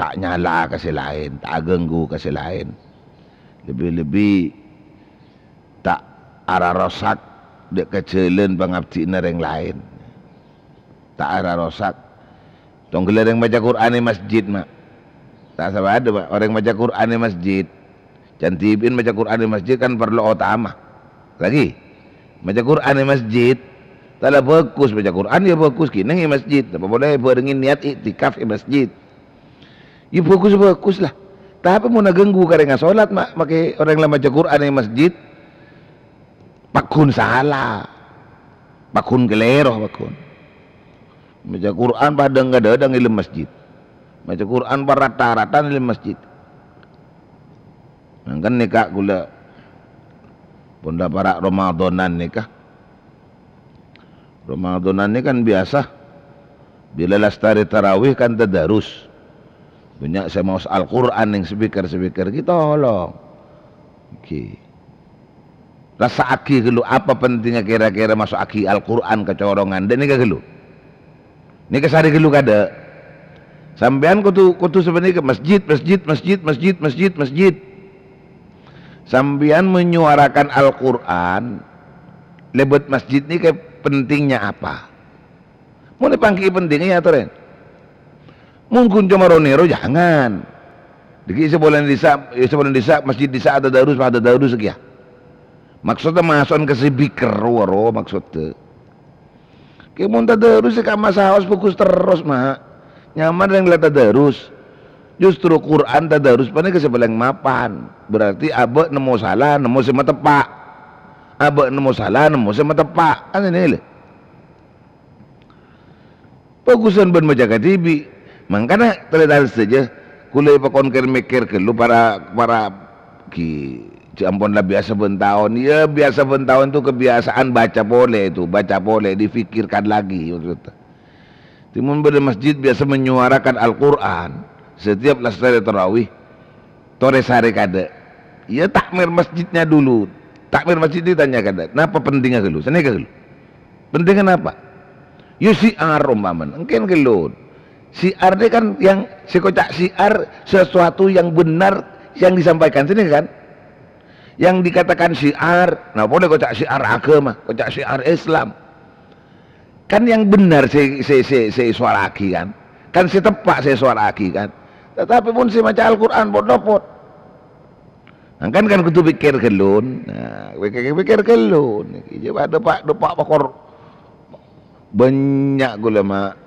ta' nyala ka sè laèn, ta' aghânggu ka sè laèn. Lebbi-lebbi ta' ararosak dâ' ka jhâlân pangabdhina rèng laèn. Ta' ararosak. Tongghâlla rèng maca Qur'an è masjid, ma'. Ta' sapadâ, ma'. Orèng maca Qur'an è masjid. Can dhibi'en maca Qur'an è masjid kan parlo otama. Lagi, maca Qur'an è masjid. Ta' la bhâghus maca Qur'an, ya bhâghus kènèng è masjid. Napa polè bhârengngè niat iktikaf è masjid. Ya bhâghus-bhâghus la. Tapè mon aghânggu ka rèng asolat, ma', makè orèng la maca Qur'an è masjid, pagghun sala. Pagghun kalèro, pagghun. Maca Qur'an padhâng kadhâdhâng è dâlem masjid. Maca Qur'an parata-rata è dâlem masjid. Mangkana nèka kaulâ pon la para' Ramadhanan nèka. Ramadhanan nèka kan biyasa bilâ lastarè tarawih kan tadarus. Bânnya' sè maos Al-Qur'an neng speaker-speaker ghi' tolong. Ghi. Rassa'aghi ghâllu apa pentingnga kèra-kèra maso'aghi Al-Qur'an ka corongan. Dâ' nèka ghâllu. Nèka sarè ghâllu kadâ'. Sampèyan kodhu, kodhu sapanèka, masjid, masjid, masjid, masjid, masjid, masjid. Sampèyan menyuarakan Al-Qur'an lèbât masjid nèka pentingnya apa? Mon èpangghi'i pentingnga, ya atorè. Mon ghun coma ro-nèro, jangan. Dâggi' sè polana dissa', sè polana dissa', masjid dissa' atadarus, atadarus kèya. Maksodda maso'an ka speaker, ro-ro maksodda. Kè mon tadarus sè ka masaos bhâghus terros, ma'. Nyaman rèng la tadarus. Justru Qur'an tadarus panèka sè palèng mapan. Berarti abâ' nemmo sala, nemmo sè mateppa'. Abâ' nemmo sala, nemmo sè mateppa'. Kan ngènè, lè. Bhâghusân bân maca kadhibi'. Mangkana, tarètan sadhâjâ, kaulâ èpakon kèr-mèkkèr ghâllu para, para ghi, jâ' ampon la biyasa bân taon. Ya, biyasa bân taon itu kebiasaan baca polè itu, baca polè, dipikirkan lagi maksudnya. Timon bâdâ masjid biasa menyuarakan Al-Qur'an setiap lastarè tarawih. Torè sarè kadâ'. Iyâ, takmir masjidnya dulu. Takmir masjid ditanya kadâ', "Napa pentingnga ghâllu?" Sanèka ghâllu. "Pentingnga napa?" "Iyâ, syiar ompamana." Engkèn ghâllu. Syiar ini kan yang, sè koca' syiar sesuatu yang benar yang disampaikan. Sanèka kan? Yang dikatakan syiar, nah, polè koca' syiar agama, koca' syiar Islam. Kan yang benar sè, sè, sè, sè èsowara'aghi kan. Kan sè teppa' sè èsowara'aghi kan. Tetapi pon sè maca Al-Qur'an pot-nopot. Nah, kan, kan kodhu pèkkèr ghâllu. Nah, pèkkèr, pèkkèr ghâllu. Nèka jâ' padâ pa', dâpa' pakor. Bânnya' kaulâ, ma'.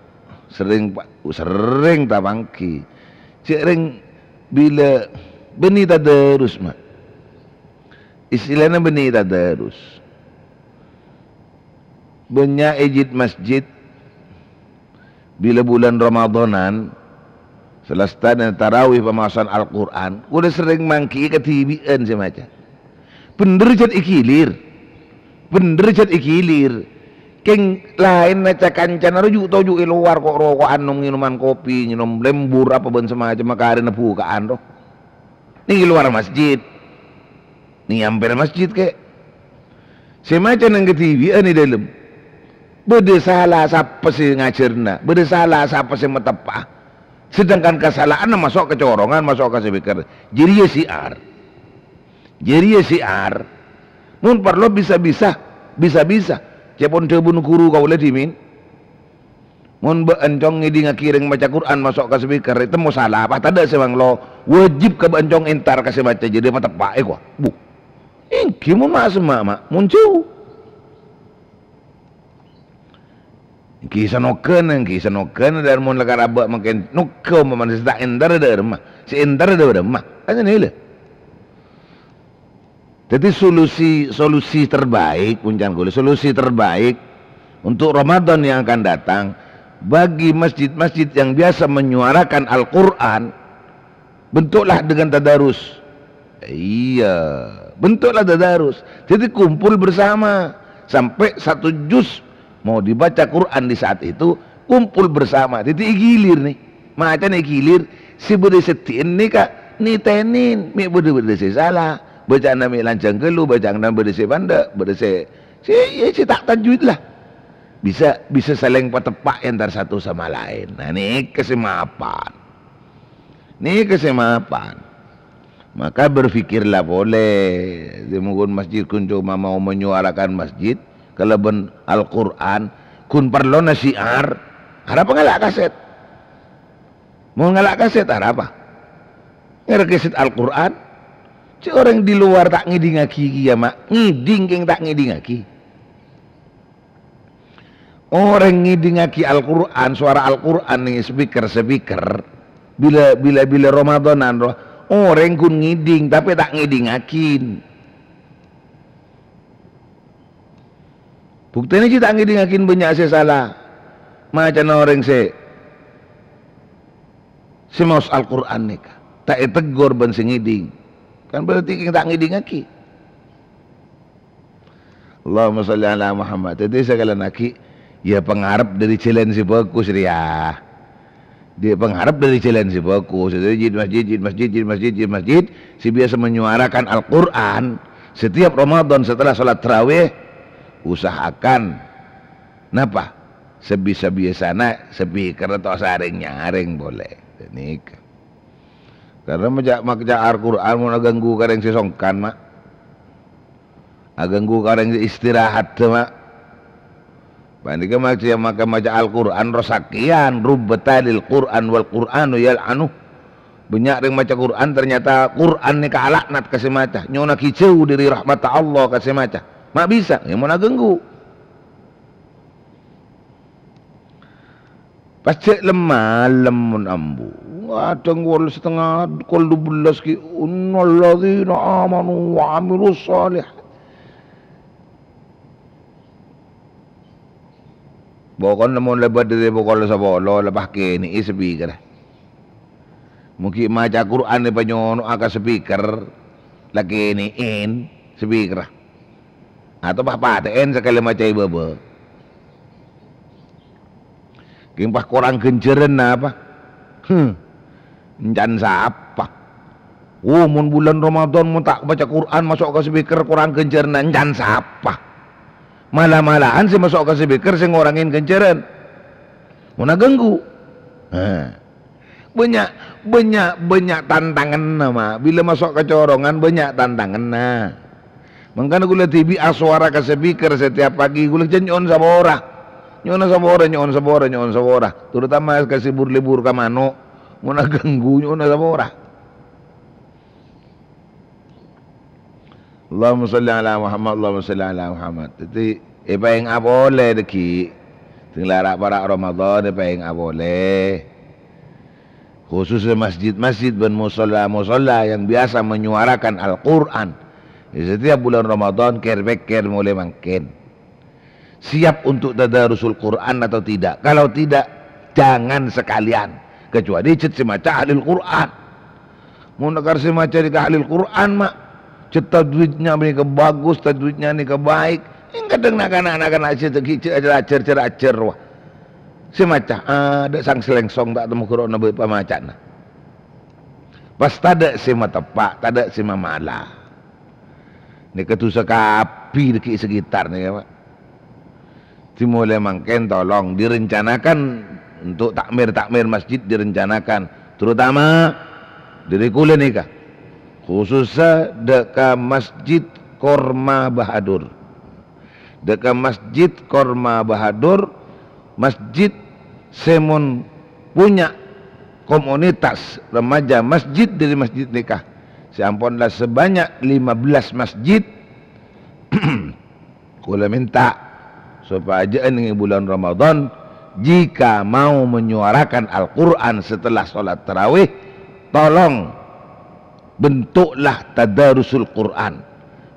Serrèng, pa', serrèng tapangghi. Jâ' rèng bilâ bânnè tadarus, ma'. Istilana bânnè tadarus. Bânnya' è jid masjid, bilâ bulân Ramadhanan, salastarè tarawih pamaosan Al-Qur'an, kaulâ serrèng mangghi'i kadhibi'ân sè maca. Bhendher jhât èghilir. Bhendher jhât èghilir. Kèng laènna ca-kancana rowa ju'-toju' è lowar ko'-roko'an, nom-ngènoman kopi, ngènom lembur, apa bân samacemma karèna buka'an, ro. Nèng è lowar masjid. Nèng è ampèr masjid, kè. Sè maca nèng kadhibi'ân è dâlem. Bâdâ sala sapa sè ngajhârna, bâdâ sala sapa sè mateppa'a. Sedangkan kasala'anna maso' ka corongan, maso' ka speaker. Jârèya syiar. Jârèya syiar. Mon parlo bisa-bisa, bisa-bisa. Ca'èpon dhâbuna ghuru kaulâ dhimèn. Mon bâ'na cong ngèdingngaghi rèng maca Qur'an maso' ka speaker, ètemmo sala, pas tadâ' sè manglo, wajib ka bâ'na cong entar ka sè maca jârèya mateppa'è, kowa. Bu. Èngghi mon ma'-, semma', ma', mon jhâu. Èngghi sanogghâna, èngghi sanogghâna, dâ' mon la karabâ' mangkèn nogghâ, ompamana sè ta' entar dâ' remma, sè entar dâ' remma. Kan ngènè, lè. Jadi solusi, solusi terbaik, pon can kaulâ, solusi terbaik untuk Ramadan yang akan datang, bagi masjid-masjid yang biasa menyuarakan Al-Qur'an, bentuklah dengan tadarus. Iya, bentuklah tadarus. Jadi kumpul bersama sampai satu juz mau dibaca Qur'an di saat itu, kumpul bersama. Jadi èghilir, nè. Macana èghilir, sè bâdâ sè dhâddhi'ân nèka nètènè, mè' bâdâ, bâdâ sè sala. Bâca'anna mè' lanjhâng ghâllu, bâca'anna bâdâ sè pandâ', bâdâ sè, sè, ya, sè ta' tajwid la. Bisa, bisa saling pateppa' entar satu sama lain. Nah, nèka sè mapan. Nèka sè mapan. Maka berpikirlah polè, sè mon ghun masjid ghun coma mau menyuarakan masjid kalabân Al-Qur'an, ghun parlona syiar, arapa ngala' kaset? Mon ngala' kaset, arapa? Ngèrèng kaset Al-Qur'an? Jhâ' orèng di luar ta' ngèdingngaghi kèya, ma' ngèding kèng ta' ngèdingngaghi. Orèng ngèdingngaghi Al-Qur'an, sowara Al-Qur'an neng speaker-speaker, bilâ, bilâ, bilâ Ramadhanan rowa, orèng ghun ngèding, tapè ta' ngèdingngaghi. Buktèna jiyâ ta' ngèdingngaghi bânnya' sè sala macana orèng sè, sè maos Al-Qur'an nèka. Ta' èteggor bân sè ngèding. Kan berarti kèng ta' ngèdingngaghi. Allahumma shalli ala Muhammad. Dhâddhi, sakalèyan aghi', ya, pangarep dhâri jhâlân sè bhâghus rèya. Dhi-, pangarep dhâri jhâlân sè bhâghus. Dhâddhi, jhât masjid, jhât masjid, jhât masjid, jhât masjid, sè biyasa menyuarakan Al-Qur'an setiap Ramadan setelah sholat tarawih, usahakan, napa? Sabisa-bisana speaker ta' osa rèng-nyarèng polè. Ghânèka. Karna maca, maca Al-Qur'an mon aghânggu ka rèng sè songkan, ma'. Aghânggu ka orèng sè istirahat, ma'. Panèka maca, maka maca Al-Qur'an rosak kèyan, rubba talil Qur'an wal Qur'anu yal'anu. Bânnya' rèng maca Qur'an, ternyata Qur'an nèka alaknat ka sè maca, nyo'onnaghi jhâu dhâri rahmatta Allah ka sè maca. Ma' bisa, ya, mon aghânggu. Pas jhâ' lem-malem mon ambu. Kadhâng pokol setengah, pokol dubellâs ghi', "Innalladzina amanu wa amilus shalihat." Pokokna mon lèbât dhâri pokol sapolo, la pas kènè'è speaker. Mon ghi' maca Qur'an èpanyono'a ka speaker, la kènè'èn speaker. Atau pas patè'èn sakalè maca è bâbâ. Kèng pas korang ghânjhârân napa? Huh. Encan sapa? Oh, mon bulân Ramadan, mon ta' maca Qur'an, maso' ka speaker, korang ghânjhârânna, encan sapa? Mala-malahan sè maso' ka speaker sè ngorangè ghânjhârân. Mon aghânggu. Hah. Bânnya', bânnya', bânnya' tantanganna, ma'. Bilâ maso' ka corongan, bânnya' tantanganna. Mangkana kaulâ dhibi' asowara ka speaker setiap pagi, kaulâ jhân nyo'on sapora. Nyo'ona sapora, nyo'on sapora, nyo'on sapora. Terutama ka sè bur-lebur ka mano'. Mon aghânggu, nyo'ona sapora. Allahumma shalli ala Muhammad, Allahumma shalli ala Muhammad. Dhâddhi, èpaènga' polè, dhâggi'. Dhing la ra'-para' Ramadan, èpaènga' polè. Khususnya masjid-masjid bân musholla-musholla yang biasa menyuarakan Al-Qur'an. Di setiap bulan Ramadan, kèr-pèkkèr molaè mangkèn. Siap untuk tadarusul Quran atau tidak? Kalau tidak, jangan sekalian. Kecuali cè' sè maca ahlil Quran. Mon akar sè maca nèka ahlil Quran, ma', cè' tajwidnya nèka bagus, tajwidnya nèka baik. Èng kadhâng na'-kana', na'-kana' sè tèghi cè' ajar-ajar, ajar-ajar, wah. Sè maca, adâ' sang-salèngsong ta' temmo ghâro'na bâ-, pamacana. Pas tadâ' sè mateppa', tadâ' sè mamala. Nèka dhusa kabbhi dhâggi' sekitar nèka, Pak. Dimolaè mangkèn tolong direncanakan untuk takmir-takmir masjid direncanakan, terutama dhâri kaulâ nèka, khusussa dâ' ka Masjid Korma Bahadur. Dâ' ka Masjid Korma Bahadur, masjid sè mon punya komunitas remaja masjid dhâri masjid nèka, sè ampon la sebanyak lima belas masjid, kaulâ mènta sopajâ neng è bulân Ramadan, jika mau menyuarakan Al-Qur'an setelah sholat tarawih, tolong bentuklah tadarusul Quran.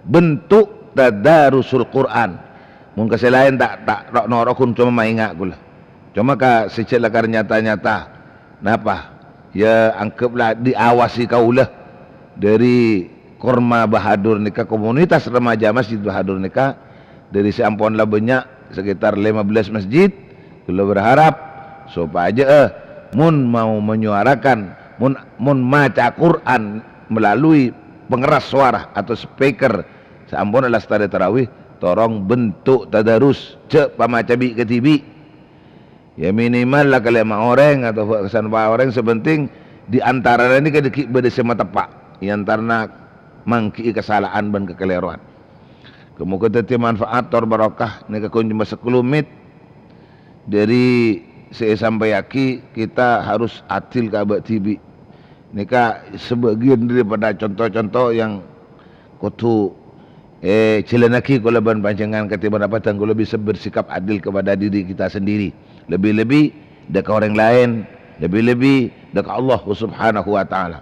Bentuk tadarusul Quran. Mon ka sè laèn ta', ta' ro'-noro' ghun coma maènga' kaulâ. Coma ka sè jhâ' lakar nyata-nyata. Napa? Ya, anggaplah diawasi kaulâ dhâri Korma Bahadur nèka, komunitas remaja Masjid Bahadur nèka, dhâri sè ampon la bânnya', sekitar lima belas masjid, kaulâ berharap sopajâ, eh, mon mau menyuarakan, mon, mon maca Quran melalui pengeras suara atau speaker, saamponna lastarè tarawih, torong bentuk tadarus, jhâ' pamaca bi' kadhibi'. Ya, minimal la kalèma orèng atau bâ' san pa orèng, sè penting Di antarana nèka dhâggi' bâdâ sè mateppa', è antarana mangghi'i kasala'an bân kakalèrowan. Moghâ dhâddhi manfaat tor barokah. Nèka ghun coma sakalomèt dâri sè èsampayaghi, kita harus adil ka abâ' dhibi'. Nèka sabâgiyân daripada conto-conto yang kodhu èjhâlânnaghi kaulâ bân panjhennengngan, kadhi ponapa dhân kaulâ bisa bersikap adil kepada diri kita sendiri, lebih-lebih dâ' ka orèng laèn, lebih-lebih dâ' ka Allah Subhanahu wa Ta'ala.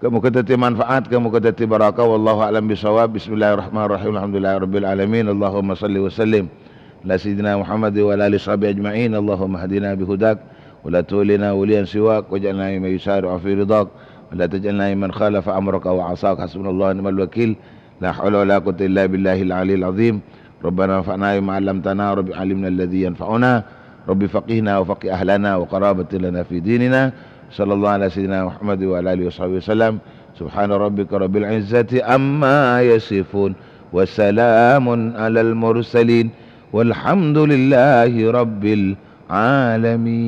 Moghâ dhâddhi manfaat, moghâ dhâddhi barokah. Wallahu a'lam bishawab. Bismillahirrahmanirrahim. Alhamdulillahirabbil alamin. Allahumma shalli wa sallim ala sayyidina Muhammad wa ala alihi washabihi ajma'in. Allahumma hdina bihudak wa la tuwallina waliyan siwak waj'alna mimman yusari'u fi ridhak wa la taj'alna mimman khalafa amraka wa 'asak. Hasbunallahu wa ni'mal wakil. La haula wa la quwwata illa billahil aliyil azim. Rabbana anfa'na bima 'allamtana, Rabbi 'allimna alladzi yanfa'una, Rabbi faqihna wa faqih ahlana wa qarabatin lana fi dinina. Sallallahu ala sayyidina Muhammad wa ala alihi washabihi wasallam. Subhana rabbika rabbil izzati amma yasifun. Wa salamun alal mursalin. Walhamdulillahi rabbil alamin.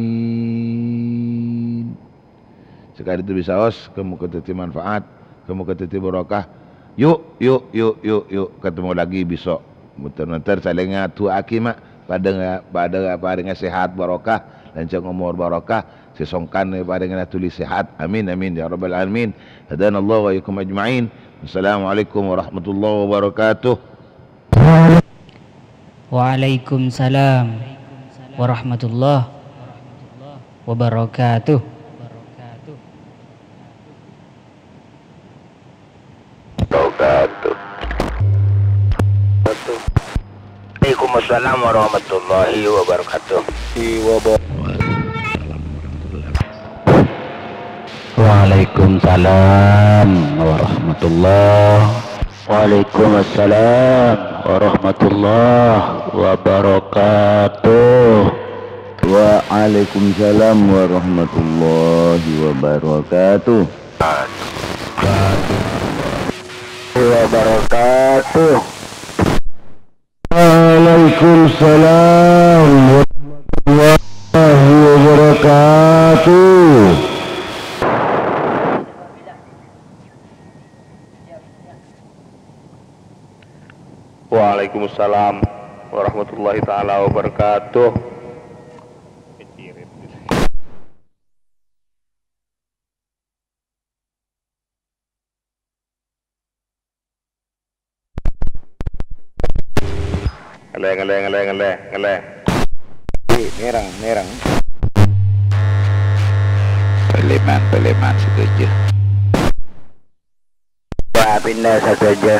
Sakadinto bisaos, moghâ dhâddhi manfaat, moghâ dhâddhi barokah. Yu', yu', yu', yu', yu', katemo lagi biso'. Moghâ-moghâ salènga du'aaghi, ma'. Padâ, padâ parèngnga sehat barokah, lanjhâng omor barokah, sè songkan parèngnga dhuli sehat. Amin, amin, ya rabbal alamin. Hadanallahu wa iyyakum ajma'in. Wassalamualaikum warahmatullahi wabarakatuh. Waalaikumsalam warahmatullahi wabarakatuh. Wabarakatuh. Waalaikumsalam warahmatullahi wabarakatuh. Waalaikumsalam warahmatullahi. Waalaikumsalam warahmatullahi wabarakatuh. Waalaikumsalam warahmatullahi wabarakatuh. Wabarakatuh. Waalaikumsalam warahmatullahi wabarakatuh. Waalaikumsalam warahmatullahi taala wabarakatuh. Ngalè, ngalè, ngalè, ngalè, ngalè. Nèrèng, nèrèng. Paleman, paleman sadhâjâ. Wah, pindah sadhâjâ.